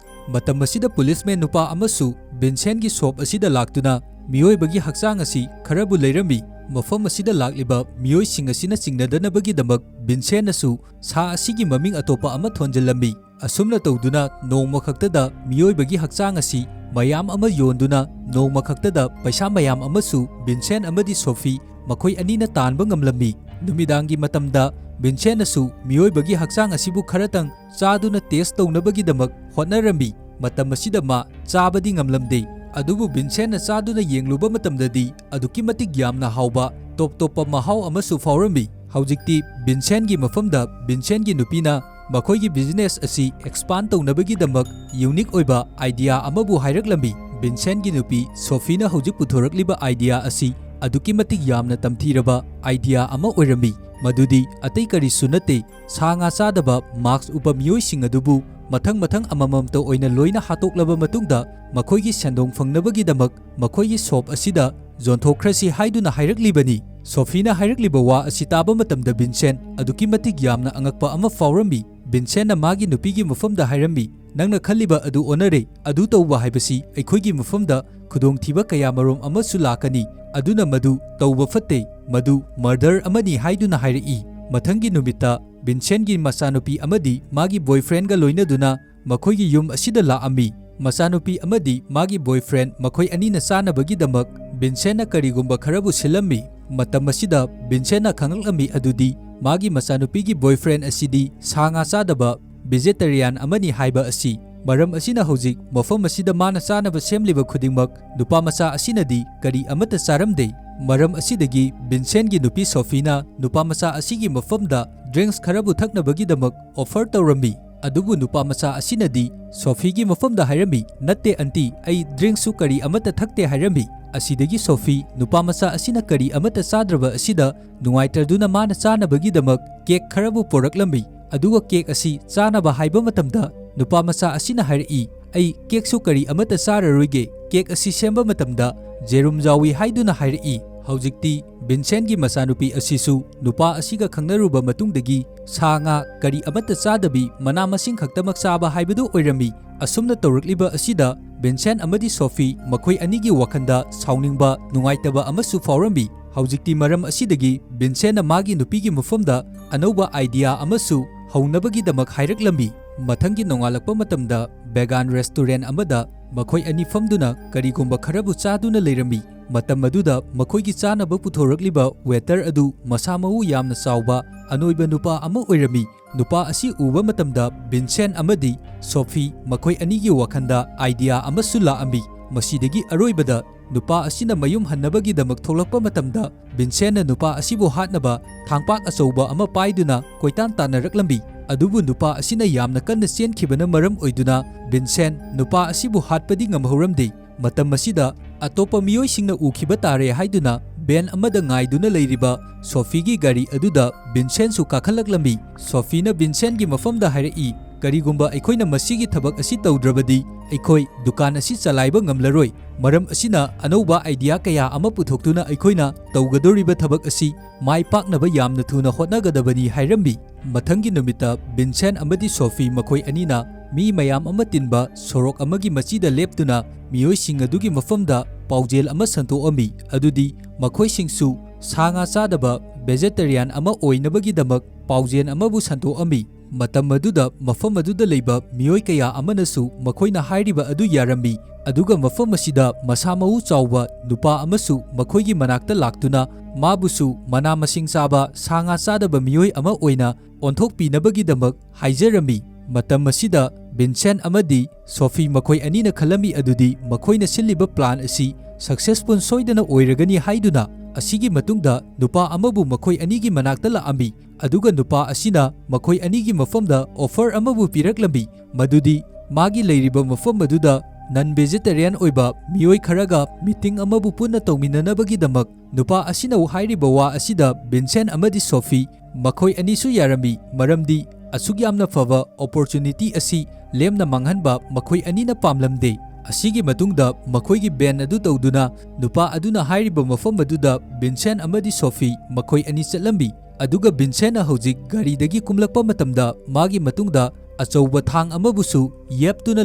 ꯃꯇꯝ ꯑꯁꯤꯗ policeman ꯅꯨꯄꯥ ꯑꯃꯁꯨ ꯚꯤꯟꯁꯦꯟꯒꯤ shop ꯑꯁꯤꯗ ꯂꯥꯛꯇꯨꯅ ꯃꯤꯑꯣꯏꯕꯒꯤ ꯍꯛꯆꯥꯡ ꯑꯁꯤ ꯈꯔꯕꯨ ꯂꯩꯔꯝꯃꯤ꯫ ꯃꯐꯝ ꯑꯁꯤꯗ ꯂꯥꯛꯂꯤꯕ ꯃꯤꯑꯣꯏꯁꯤꯡ ꯑꯁꯤꯅ ꯆꯤꯡꯅꯗꯅꯕꯒꯤꯗꯃꯛ ꯚꯤꯟꯁꯦꯟꯅꯁꯨ ꯁꯥ ꯑꯁꯤꯒꯤ ꯃꯃꯤꯡ ꯑꯇꯣꯞꯄ ꯑꯃ ꯊꯣꯟꯖꯤꯜꯂꯝꯃꯤ꯫ ꯑꯁꯨꯝꯅ ꯇꯧꯗꯨꯅ ꯅꯣꯡꯃ ꯈꯛꯇꯗ ꯃꯤꯑꯣꯏꯕꯒꯤ ꯍꯛꯆꯥꯡ ꯑꯁꯤ ꯃꯌꯥꯝ ꯑꯃ ꯌꯣꯟꯗꯨꯅ ꯅꯣꯡꯃ ꯈꯛꯇꯗ ꯄꯩꯁꯥ ꯃꯌꯥꯝ ꯑꯃꯁꯨ ꯚꯤꯟꯁꯦꯟ ꯑꯃꯗꯤ ꯁꯣꯐꯤ ꯃꯈꯣꯏ ꯑꯅꯤꯅ ꯇꯥꯟꯕ ꯉꯝꯂꯝꯃꯤ꯫ ꯅꯨꯃꯤꯗꯥꯡꯒꯤ ꯃꯇꯝꯗ ꯚꯤꯟꯁꯦꯟꯅꯁꯨ ꯃꯤꯑꯣꯏꯕꯒꯤ ꯍꯛꯆꯥꯡ ꯑꯁꯤꯕꯨ ꯈꯔꯇꯪ ꯆꯥꯗꯨꯅ ꯇꯦꯁ ꯇꯧꯅꯕꯒꯤꯗꯃꯛ ꯍꯣꯠꯅꯔꯝꯃꯤ꯫ ꯃꯇꯝ ꯑꯁꯤꯗ ꯃꯥ ꯆꯥꯕꯗꯤ ꯉꯝꯂꯝꯗꯦ, ꯑꯗꯨꯕꯨ ꯚꯤꯟꯁꯦꯟꯅ ꯆꯥꯗꯨꯅ ꯌꯦꯡꯂꯨꯕ ꯃꯇꯝꯗꯗꯤ ꯑꯗꯨꯛꯀꯤ ꯃꯇꯤꯛ ꯌꯥꯝꯅ ꯍꯥꯎꯕ ꯇꯣꯞ ꯇꯣꯞꯄ ꯃꯍꯥꯎ ꯑꯃꯁꯨ ꯐꯥꯎꯔꯝꯃꯤ꯫ ꯍꯧꯖꯤꯛꯇꯤ ꯚꯤꯟꯁꯦꯟꯒꯤ ꯃꯐꯝꯗ ꯚꯤꯟꯁꯦꯟꯒꯤ ꯅꯨꯄꯤꯅ ꯃꯈꯣꯏꯒꯤ ꯕꯤꯖꯤꯅꯦꯁ ꯑꯁꯤ ꯑꯦꯛꯁꯄꯥꯟ ꯇꯧꯅꯕꯒꯤꯗꯃꯛ ꯌꯨꯅꯤꯛ ꯑꯣꯏꯕ ꯑꯥꯏꯗꯤꯌꯥ ꯑꯃꯕꯨ ꯍꯥꯏꯔꯛꯂꯝꯃꯤ꯫ ꯚꯤꯟꯁꯦꯟꯒꯤ ꯅꯨꯄꯤ ꯁꯣꯐꯤꯅ ꯍꯧꯖꯤꯛ ꯄꯨꯊꯣꯔꯛꯂꯤꯕ ꯑꯥꯏꯗꯤꯌꯥ ꯑꯁꯤ ꯑꯗꯨꯛꯀꯤ ꯃꯇꯤꯛ ꯌꯥꯝꯅ ꯇꯝꯊꯤꯔꯕ ꯑꯥꯏꯗꯤꯌꯥ ꯑꯃ ꯑꯣꯏꯔꯝꯃꯤ, ꯃꯗꯨꯗꯤ ꯑꯇꯩ ꯀꯔꯤꯁꯨ ꯅꯠꯇꯦ, ꯁꯥ ꯉꯥ ꯆꯥꯗꯕ ꯃꯥꯁꯛ ꯎꯞꯄ ꯃꯤꯑꯣꯏꯁꯤꯡ ꯑꯗꯨꯕꯨ ꯃꯊꯪ ꯃꯊꯪ ꯑꯃꯃꯝꯇ ꯑꯣꯏꯅ ꯂꯣꯏꯅ ꯍꯥꯠꯇꯣꯛꯂꯕ ꯃꯇꯨꯡꯗ ꯃꯈꯣꯏꯒꯤ ꯁꯦꯟꯗꯣꯡ ꯐꯪꯅꯕꯒꯤꯗꯃꯛ ꯃꯈꯣꯏꯒꯤ ꯁꯣꯞ ꯑꯁꯤꯗ ꯌꯣꯟꯊꯣꯛꯈ꯭ꯔꯁꯤ ꯍꯥꯏꯗꯨꯅ ꯍꯥꯏꯔꯛꯂꯤꯕꯅꯤ꯫ ꯁꯣꯐꯤꯅ ꯍꯥꯏꯔꯛꯂꯤꯕ ꯋꯥ ꯑꯁꯤ ꯇꯥꯕ ꯃꯇꯝꯗ ꯚꯤꯟꯁꯦꯟ ꯑꯗꯨꯛꯀꯤ ꯃꯇꯤꯛ ꯌꯥꯝꯅ ꯑꯉꯛꯄ ꯑꯃ ꯐꯥꯎꯔꯝꯃꯤ꯫ ꯚꯤꯟꯁꯦꯟꯅ ꯃꯥꯒꯤ ꯅꯨꯄꯤꯒꯤ ꯃꯐꯝꯗ ꯍꯥꯏꯔꯝꯃꯤ, "ꯅꯪꯅ ꯈꯜꯂꯤꯕ ꯑꯗꯨ ꯑꯣꯟꯅꯔꯦ꯫ ꯑꯗꯨ ꯇꯧꯕ ꯍꯥꯏꯕꯁꯤ ꯑꯩꯈꯣꯏꯒꯤ ꯃꯐꯝꯗ ꯈꯨꯗꯣꯡꯊꯤꯕ ꯀꯌꯥꯃꯔꯨꯝ ꯑꯃꯁꯨ ꯂꯥꯛꯀꯅꯤ, ꯑꯗꯨꯅ ꯃꯗꯨ ꯇꯧꯕ ꯐꯠꯇꯦ, ꯃꯗꯨ ꯃꯔꯗꯔ ꯑꯃꯅꯤ" ꯍꯥꯏꯗꯨꯅ ꯍꯥꯏꯔꯛꯏ꯫ ꯃꯊꯪꯒꯤ ꯅꯨꯃꯤꯠꯇ ꯚꯤꯟꯁꯦꯟꯒꯤ ꯃꯆꯥꯅꯨꯄꯤ ꯑꯃꯗꯤ ꯃꯥꯒꯤ ꯕꯣꯏꯐ꯭ꯔꯦꯟꯒ ꯂꯣꯏꯅꯗꯨꯅ ꯃꯈꯣꯏꯒꯤ ꯌꯨꯝ ꯑꯁꯤꯗ ꯂꯥꯛꯑꯝꯃꯤ꯫ ꯃꯆꯥꯅꯨꯄꯤ ꯑꯃꯗꯤ ꯃꯥꯒꯤ ꯕꯣꯏꯐ꯭ꯔꯦꯟ ꯃꯈꯣꯏ ꯑꯅꯤꯅ ꯆꯥꯅꯕꯒꯤꯗꯃꯛ ꯚꯤꯟꯁꯦꯟꯅ ꯀꯔꯤꯒꯨꯝꯕ ꯈꯔꯕꯨ ꯁꯤꯜꯂꯝꯃꯤ꯫ ꯃꯇꯝ ꯑꯁꯤꯗ ꯚꯤꯟꯁꯦꯟꯅ ꯈꯪꯂꯛꯂꯝꯃꯤ ꯑꯗꯨꯗꯤ ꯃꯥꯒꯤ ꯃꯆꯥꯅꯨꯄꯤꯒꯤ ꯕꯣꯏꯐ꯭ꯔꯦꯟ ꯑꯁꯤꯗꯤ ꯁꯥ ꯉꯥ ꯆꯥꯗꯕ ꯚꯦꯖꯦꯇꯦꯔꯤꯌꯥꯟ ꯑꯃꯅꯤ ꯍꯥꯏꯕ ꯑꯁꯤ꯫ ꯃꯔꯝ ꯑꯁꯤꯅ ꯍꯧꯖꯤꯛ ꯃꯐꯝ ꯑꯁꯤꯗ ꯃꯥꯅ ꯆꯥꯅꯕ ꯁꯦꯝꯂꯤꯕ ꯈꯨꯗꯤꯡꯃꯛ ꯅꯨꯄꯥ ꯃꯆꯥ ꯑꯁꯤꯅꯗꯤ ꯀꯔꯤ ꯑꯃꯠꯇ ꯆꯥꯔꯝꯗꯦ꯫ ꯃꯔꯝ ꯑꯁꯤꯗꯒꯤ ꯚꯤꯟꯁꯦꯟꯒꯤ ꯅꯨꯄꯤ ꯁꯣꯐꯤꯅ ꯅꯨꯄꯥ ꯃꯆꯥ ꯑꯁꯤꯒꯤ ꯃꯐꯝꯗ ꯗ꯭ꯔꯤꯡꯛꯁ ꯈꯔꯕꯨ ꯊꯛꯅꯕꯒꯤꯗꯃꯛ ꯑꯣꯐꯔ ꯇꯧꯔꯝꯃꯤ꯫ ꯑꯗꯨꯕꯨ ꯅꯨꯄꯥ ꯃꯆꯥ ꯑꯁꯤꯅꯗꯤ ꯁꯣꯐꯤꯒꯤ ꯃꯐꯝꯗ ꯍꯥꯏꯔꯝꯃꯤ, "ꯅꯠꯇꯦ ꯑꯟꯇꯤ, ꯑꯩ ꯗ꯭ꯔꯤꯡꯛꯁꯨ ꯀꯔꯤ ꯑꯃꯠꯇ ꯊꯛꯇꯦ" ꯍꯥꯏꯔꯝꯃꯤ꯫ ꯑꯁꯤꯗꯒꯤ ꯁꯣꯐꯤ ꯅꯨꯄꯥ ꯃꯆꯥ ꯑꯁꯤꯅ ꯀꯔꯤ ꯑꯃꯠꯇ ꯆꯥꯗ꯭ꯔꯕ ꯑꯁꯤꯗ ꯅꯨꯡꯉꯥꯏꯇꯗꯨꯅ ꯃꯥꯅ ꯆꯥꯅꯕꯒꯤꯗꯃꯛ ꯀꯦꯛ ꯈꯔꯕꯨ ꯄꯣꯔꯛꯂꯝꯃꯤ꯫ ꯑꯗꯨꯒ ꯀꯦꯛ ꯑꯁꯤ ꯆꯥꯅꯕ ꯍꯥꯏꯕ ꯃꯇꯝꯗ ꯅꯨꯄꯥ ꯃꯆꯥ ꯑꯁꯤꯅ ꯍꯥꯏꯔꯛꯏ, "ꯑꯩ ꯀꯦꯛꯁꯨ ꯀꯔꯤ ꯑꯃꯠꯇ ꯆꯥꯔꯔꯣꯏꯒꯦ, ꯀꯦꯛ ꯑꯁꯤ ꯁꯦꯝꯕ ꯃꯇꯝꯗ ꯖꯦꯔꯨꯝ ꯌꯥꯎꯏ" ꯍꯥꯏꯗꯨꯅ ꯍꯥꯏꯔꯛꯏ꯫ ꯍꯧꯖꯤꯛꯇꯤ ꯚꯤꯟꯁꯦꯟꯒꯤ ꯃꯆꯥꯅꯨꯄꯤ ꯑꯁꯤꯁꯨ ꯅꯨꯄꯥ ꯑꯁꯤꯒ ꯈꯪꯅꯔꯨꯕ ꯃꯇꯨꯡꯗꯒꯤ ꯁꯥ ꯉꯥ ꯀꯔꯤ ꯑꯃꯠꯇ ꯆꯥꯗꯕꯤ ꯃꯅꯥ ꯃꯁꯤꯡ ꯈꯛꯇꯃꯛ ꯆꯥꯕ ꯍꯥꯏꯕꯗꯨ ꯑꯣꯏꯔꯝꯃꯤ꯫ ꯑꯁꯨꯝꯅ ꯇꯧꯔꯛꯂꯤꯕ ꯑꯁꯤꯗ ꯚꯤꯟꯁꯦꯟ ꯑꯃꯗꯤ ꯁꯣꯐꯤ ꯃꯈꯣꯏ ꯑꯅꯤꯒꯤ ꯋꯥꯈꯜꯗ ꯁꯥꯎꯅꯤꯡꯕ, ꯅꯨꯡꯉꯥꯏꯇꯕ ꯑꯃꯁꯨ ꯐꯥꯎꯔꯝꯃꯤ꯫ ꯍꯧꯖꯤꯛꯇꯤ ꯃꯔꯝ ꯑꯁꯤꯗꯒꯤ ꯚꯤꯟꯁꯦꯟꯅ ꯃꯥꯒꯤ ꯅꯨꯄꯤꯒꯤ ꯃꯐꯝꯗ ꯑꯅꯧꯕ ꯑꯥꯏꯗꯤꯌꯥ ꯑꯃꯁꯨ ꯍꯧꯅꯕꯒꯤꯗꯃꯛ ꯍꯥꯏꯔꯛꯂꯝꯃꯤ꯫ ꯃꯊꯪꯒꯤ ꯅꯣꯡꯉꯥꯜꯂꯛꯄ ꯃꯇꯝꯗ ꯚꯦꯒꯥꯟ ꯔꯦꯁꯇꯨꯔꯦꯟ ꯑꯃꯗ ꯃꯈꯣꯏ ꯑꯅꯤ ꯐꯝꯗꯨꯅ ꯀꯔꯤꯒꯨꯝꯕ ꯈꯔꯕꯨ ꯆꯥꯗꯨꯅ ꯂꯩꯔꯝꯃꯤ꯫ ꯃꯇꯝ ꯑꯗꯨꯗ ꯃꯈꯣꯏꯒꯤ ꯆꯥꯅꯕ ꯄꯨꯊꯣꯔꯛꯂꯤꯕ waiter ꯑꯗꯨ ꯃꯁꯥ ꯃꯎ ꯌꯥꯝꯅ ꯆꯥꯎꯕ ꯑꯅꯣꯏꯕ ꯅꯨꯄꯥ ꯑꯃ ꯑꯣꯏꯔꯝꯃꯤ꯫ ꯅꯨꯄꯥ ꯑꯁꯤ ꯎꯕ ꯃꯇꯝꯗ ꯚꯤꯟꯁꯦꯟ ꯑꯃꯗꯤ ꯁꯣꯐꯤ ꯃꯈꯣꯏ ꯑꯅꯤꯒꯤ ꯋꯥꯈꯜꯗ idea ꯑꯃꯁꯨ ꯂꯥꯛꯑꯝꯃꯤ꯫ ꯃꯁꯤꯗꯒꯤ ꯑꯔꯣꯏꯕꯗ ꯅꯨꯄꯥ ꯑꯁꯤꯅ ꯃꯌꯨꯝ ꯍꯟꯅꯕꯒꯤꯗꯃꯛ ꯊꯣꯛꯂꯛꯄ ꯃꯇꯝꯗ, ꯚꯤꯟꯁꯦꯟꯅ ꯅꯨꯄꯥ ꯑꯁꯤꯕꯨ ꯍꯥꯠꯅꯕ ꯊꯥꯡꯄꯥꯛ ꯑꯆꯧꯕ ꯑꯃ ꯄꯥꯏꯗꯨꯅ ꯀꯣꯏꯇꯥꯟ ꯇꯥꯟꯅꯔꯛꯂꯝꯃꯤ꯫ ꯑꯗꯨꯕꯨ ꯅꯨꯄꯥ ꯑꯁꯤꯅ ꯌꯥꯝꯅ ꯀꯟꯅ ꯆꯦꯟꯈꯤꯕꯅ ꯃꯔꯝ ꯑꯣꯏꯗꯨꯅ ꯚꯤꯟꯁꯦꯟ ꯅꯨꯄꯥ ꯑꯁꯤꯕꯨ ꯍꯥꯠꯄꯗꯤ ꯉꯝꯍꯧꯔꯝꯗꯦ꯫ ꯃꯇꯝ ꯑꯁꯤꯗ ꯑꯇꯣꯞꯄ ꯃꯤꯑꯣꯏꯁꯤꯡꯅ ꯎꯈꯤꯕ ꯇꯥꯔꯦ ꯍꯥꯏꯗꯨꯅ van ꯑꯃꯗ ꯉꯥꯏꯗꯨꯅ ꯂꯩꯔꯤꯕ ꯁꯣꯐꯤꯒꯤ ꯒꯥꯔꯤ ꯑꯗꯨꯗ ꯚꯤꯟꯁꯦꯟꯁꯨ ꯀꯥꯈꯠꯂꯛꯂꯝꯃꯤ꯫ ꯁꯣꯐꯤꯅ ꯚꯤꯟꯁꯦꯟꯒꯤ ꯃꯐꯝꯗ ꯍꯥꯏꯔꯛꯏ, "ꯀꯔꯤꯒꯨꯝꯕ ꯑꯩꯈꯣꯏꯅ ꯃꯁꯤꯒꯤ ꯊꯕꯛ ꯑꯁꯤ ꯇꯧꯗ꯭ꯔꯕꯗꯤ ꯑꯩꯈꯣꯏ ꯗꯨꯀꯥꯟ ꯑꯁꯤ ꯆꯂꯥꯏꯕ ꯉꯝꯂꯔꯣꯏ꯫ ꯃꯔꯝ ꯑꯁꯤꯅ ꯑꯅꯧꯕ idea ꯀꯌꯥ ꯑꯃ ꯄꯨꯊꯣꯛꯇꯨꯅ ꯑꯩꯈꯣꯏꯅ ꯇꯧꯒꯗꯧꯔꯤꯕ ꯊꯕꯛ ꯑꯁꯤ ꯃꯥꯏ ꯄꯥꯛꯅꯕ ꯌꯥꯝꯅ ꯊꯨꯅ ꯍꯣꯠꯅꯒꯗꯕꯅꯤ" ꯍꯥꯏꯔꯝꯃꯤ꯫ ꯃꯊꯪꯒꯤ ꯅꯨꯃꯤꯠꯇ ꯚꯤꯟꯁꯦꯟ ꯑꯃꯗꯤ ꯁꯣꯐꯤ ꯃꯈꯣꯏ ꯑꯅꯤꯅ ꯃꯤ ꯃꯌꯥꯝ ꯑꯃ ꯇꯤꯟꯕ ꯁꯣꯔꯣꯛ ꯑꯃꯒꯤ ꯃꯆꯤꯗ ꯂꯦꯞꯇꯨꯅ ꯃꯤꯑꯣꯏꯁꯤꯡ ꯑꯗꯨꯒꯤ ꯃꯐꯝꯗ ꯄꯥꯎꯖꯦꯜ ꯑꯃ ꯁꯟꯗꯣꯛꯑꯝꯃꯤ, ꯑꯗꯨꯗꯤ ꯃꯈꯣꯏꯁꯤꯡꯁꯨ ꯁꯥ ꯉꯥ ꯆꯥꯗꯕ vegetarian ꯑꯃ ꯑꯣꯏꯅꯕꯒꯤꯗꯃꯛ ꯄꯥꯎꯖꯦꯜ ꯑꯃꯕꯨ ꯁꯟꯗꯣꯛꯑꯝꯃꯤ꯫ ꯃꯇꯝ ꯑꯗꯨꯗ ꯃꯐꯝ ꯑꯗꯨꯗ ꯂꯩꯕ ꯃꯤꯑꯣꯏ ꯀꯌꯥ ꯑꯃꯅꯁꯨ ꯃꯈꯣꯏꯅ ꯍꯥꯏꯔꯤꯕ ꯑꯗꯨ ꯌꯥꯔꯝꯃꯤ, ꯑꯗꯨꯒ ꯃꯐꯝ ꯑꯁꯤꯗ ꯃꯁꯥ ꯃꯎ ꯆꯥꯎꯕ ꯅꯨꯄꯥ ꯑꯃꯁꯨ ꯃꯈꯣꯏꯒꯤ ꯃꯅꯥꯛꯇ ꯂꯥꯛꯇꯨꯅ ꯃꯥꯕꯨꯁꯨ ꯃꯅꯥ ꯃꯁꯤꯡ ꯆꯥꯕ, ꯁꯥ ꯉꯥ ꯆꯥꯗꯕ ꯃꯤꯑꯣꯏ ꯑꯃ ꯑꯣꯏꯅ ꯑꯣꯟꯊꯣꯛꯄꯤꯅꯕꯒꯤꯗꯃꯛ ꯍꯥꯏꯖꯔꯝꯃꯤ꯫ ꯃꯇꯝ ꯑꯁꯤꯗ ꯚꯤꯟꯁꯦꯟ ꯑꯃꯗꯤ ꯁꯣꯐꯤ ꯃꯈꯣꯏ ꯑꯅꯤꯅ ꯈꯜꯂꯝꯃꯤ ꯑꯗꯨꯗꯤ ꯃꯈꯣꯏꯅ ꯁꯤꯜꯂꯤꯕ plan ꯑꯁꯤ successful ꯁꯣꯏꯗꯅ ꯑꯣꯏꯔꯒꯅꯤ ꯍꯥꯏꯗꯨꯅ꯫ ꯑꯁꯤꯒꯤ ꯃꯇꯨꯡꯗ ꯅꯨꯄꯥ ꯑꯃꯕꯨ ꯃꯈꯣꯏ ꯑꯅꯤꯒꯤ ꯃꯅꯥꯛꯇ ꯂꯥꯛꯑꯝꯃꯤ, ꯑꯗꯨꯒ ꯅꯨꯄꯥ ꯑꯁꯤꯅ ꯃꯈꯣꯏ ꯑꯅꯤꯒꯤ ꯃꯐꯝꯗ offer ꯑꯃꯕꯨ ꯄꯤꯔꯛꯂꯝꯃꯤ, ꯃꯗꯨꯗꯤ ꯃꯥꯒꯤ ꯂꯩꯔꯤꯕ ꯃꯐꯝ ꯑꯗꯨꯗ non vegetarian ꯑꯣꯏꯕ ꯃꯤꯑꯣꯏ ꯈꯔꯒ meeting ꯑꯃꯕꯨ ꯄꯨꯟꯅ ꯇꯧꯃꯤꯟꯅꯅꯕꯒꯤꯗꯃꯛ ꯅꯨꯄꯥ ꯑꯁꯤꯅ ꯍꯥꯏꯔꯤꯕ ꯋꯥ ꯑꯁꯤꯗ ꯚꯤꯟꯁꯦꯟ ꯑꯃꯗꯤ ꯁꯣꯐꯤ ꯃꯈꯣꯏ ꯑꯅꯤꯁꯨ ꯌꯥꯔꯝꯃꯤ, ꯃꯔꯝꯗꯤ ꯑꯁꯨꯛ ꯌꯥꯝꯅ ꯐꯕ opportunity ꯑꯁꯤ ꯂꯦꯝꯅ ꯃꯥꯡꯍꯟꯕ ꯃꯈꯣꯏ ꯑꯅꯤꯅ ꯄꯥꯝꯂꯝꯗꯦ꯫ ꯑꯁꯤꯒꯤ ꯃꯇꯨꯡꯗ ꯃꯈꯣꯏꯒꯤ van ꯑꯗꯨ ꯇꯧꯗꯨꯅ ꯅꯨꯄꯥ ꯑꯗꯨꯅ ꯍꯥꯏꯔꯤꯕ ꯃꯐꯝ ꯑꯗꯨꯗ ꯚꯤꯟꯁꯦꯟ ꯑꯃꯗꯤ ꯁꯣꯐꯤ ꯃꯈꯣꯏ ꯑꯅꯤ ꯆꯠꯂꯝꯃꯤ꯫ ꯑꯗꯨꯒ ꯚꯤꯟꯁꯦꯟꯅ ꯍꯧꯖꯤꯛ ꯒꯥꯔꯤꯗꯒꯤ ꯀꯨꯝꯂꯛꯄ ꯃꯇꯝꯗ ꯃꯥꯒꯤ ꯃꯇꯨꯡꯗ ꯑꯆꯧꯕ ꯊꯥꯡ ꯑꯃꯕꯨꯁꯨ ꯌꯦꯞꯇꯨꯅ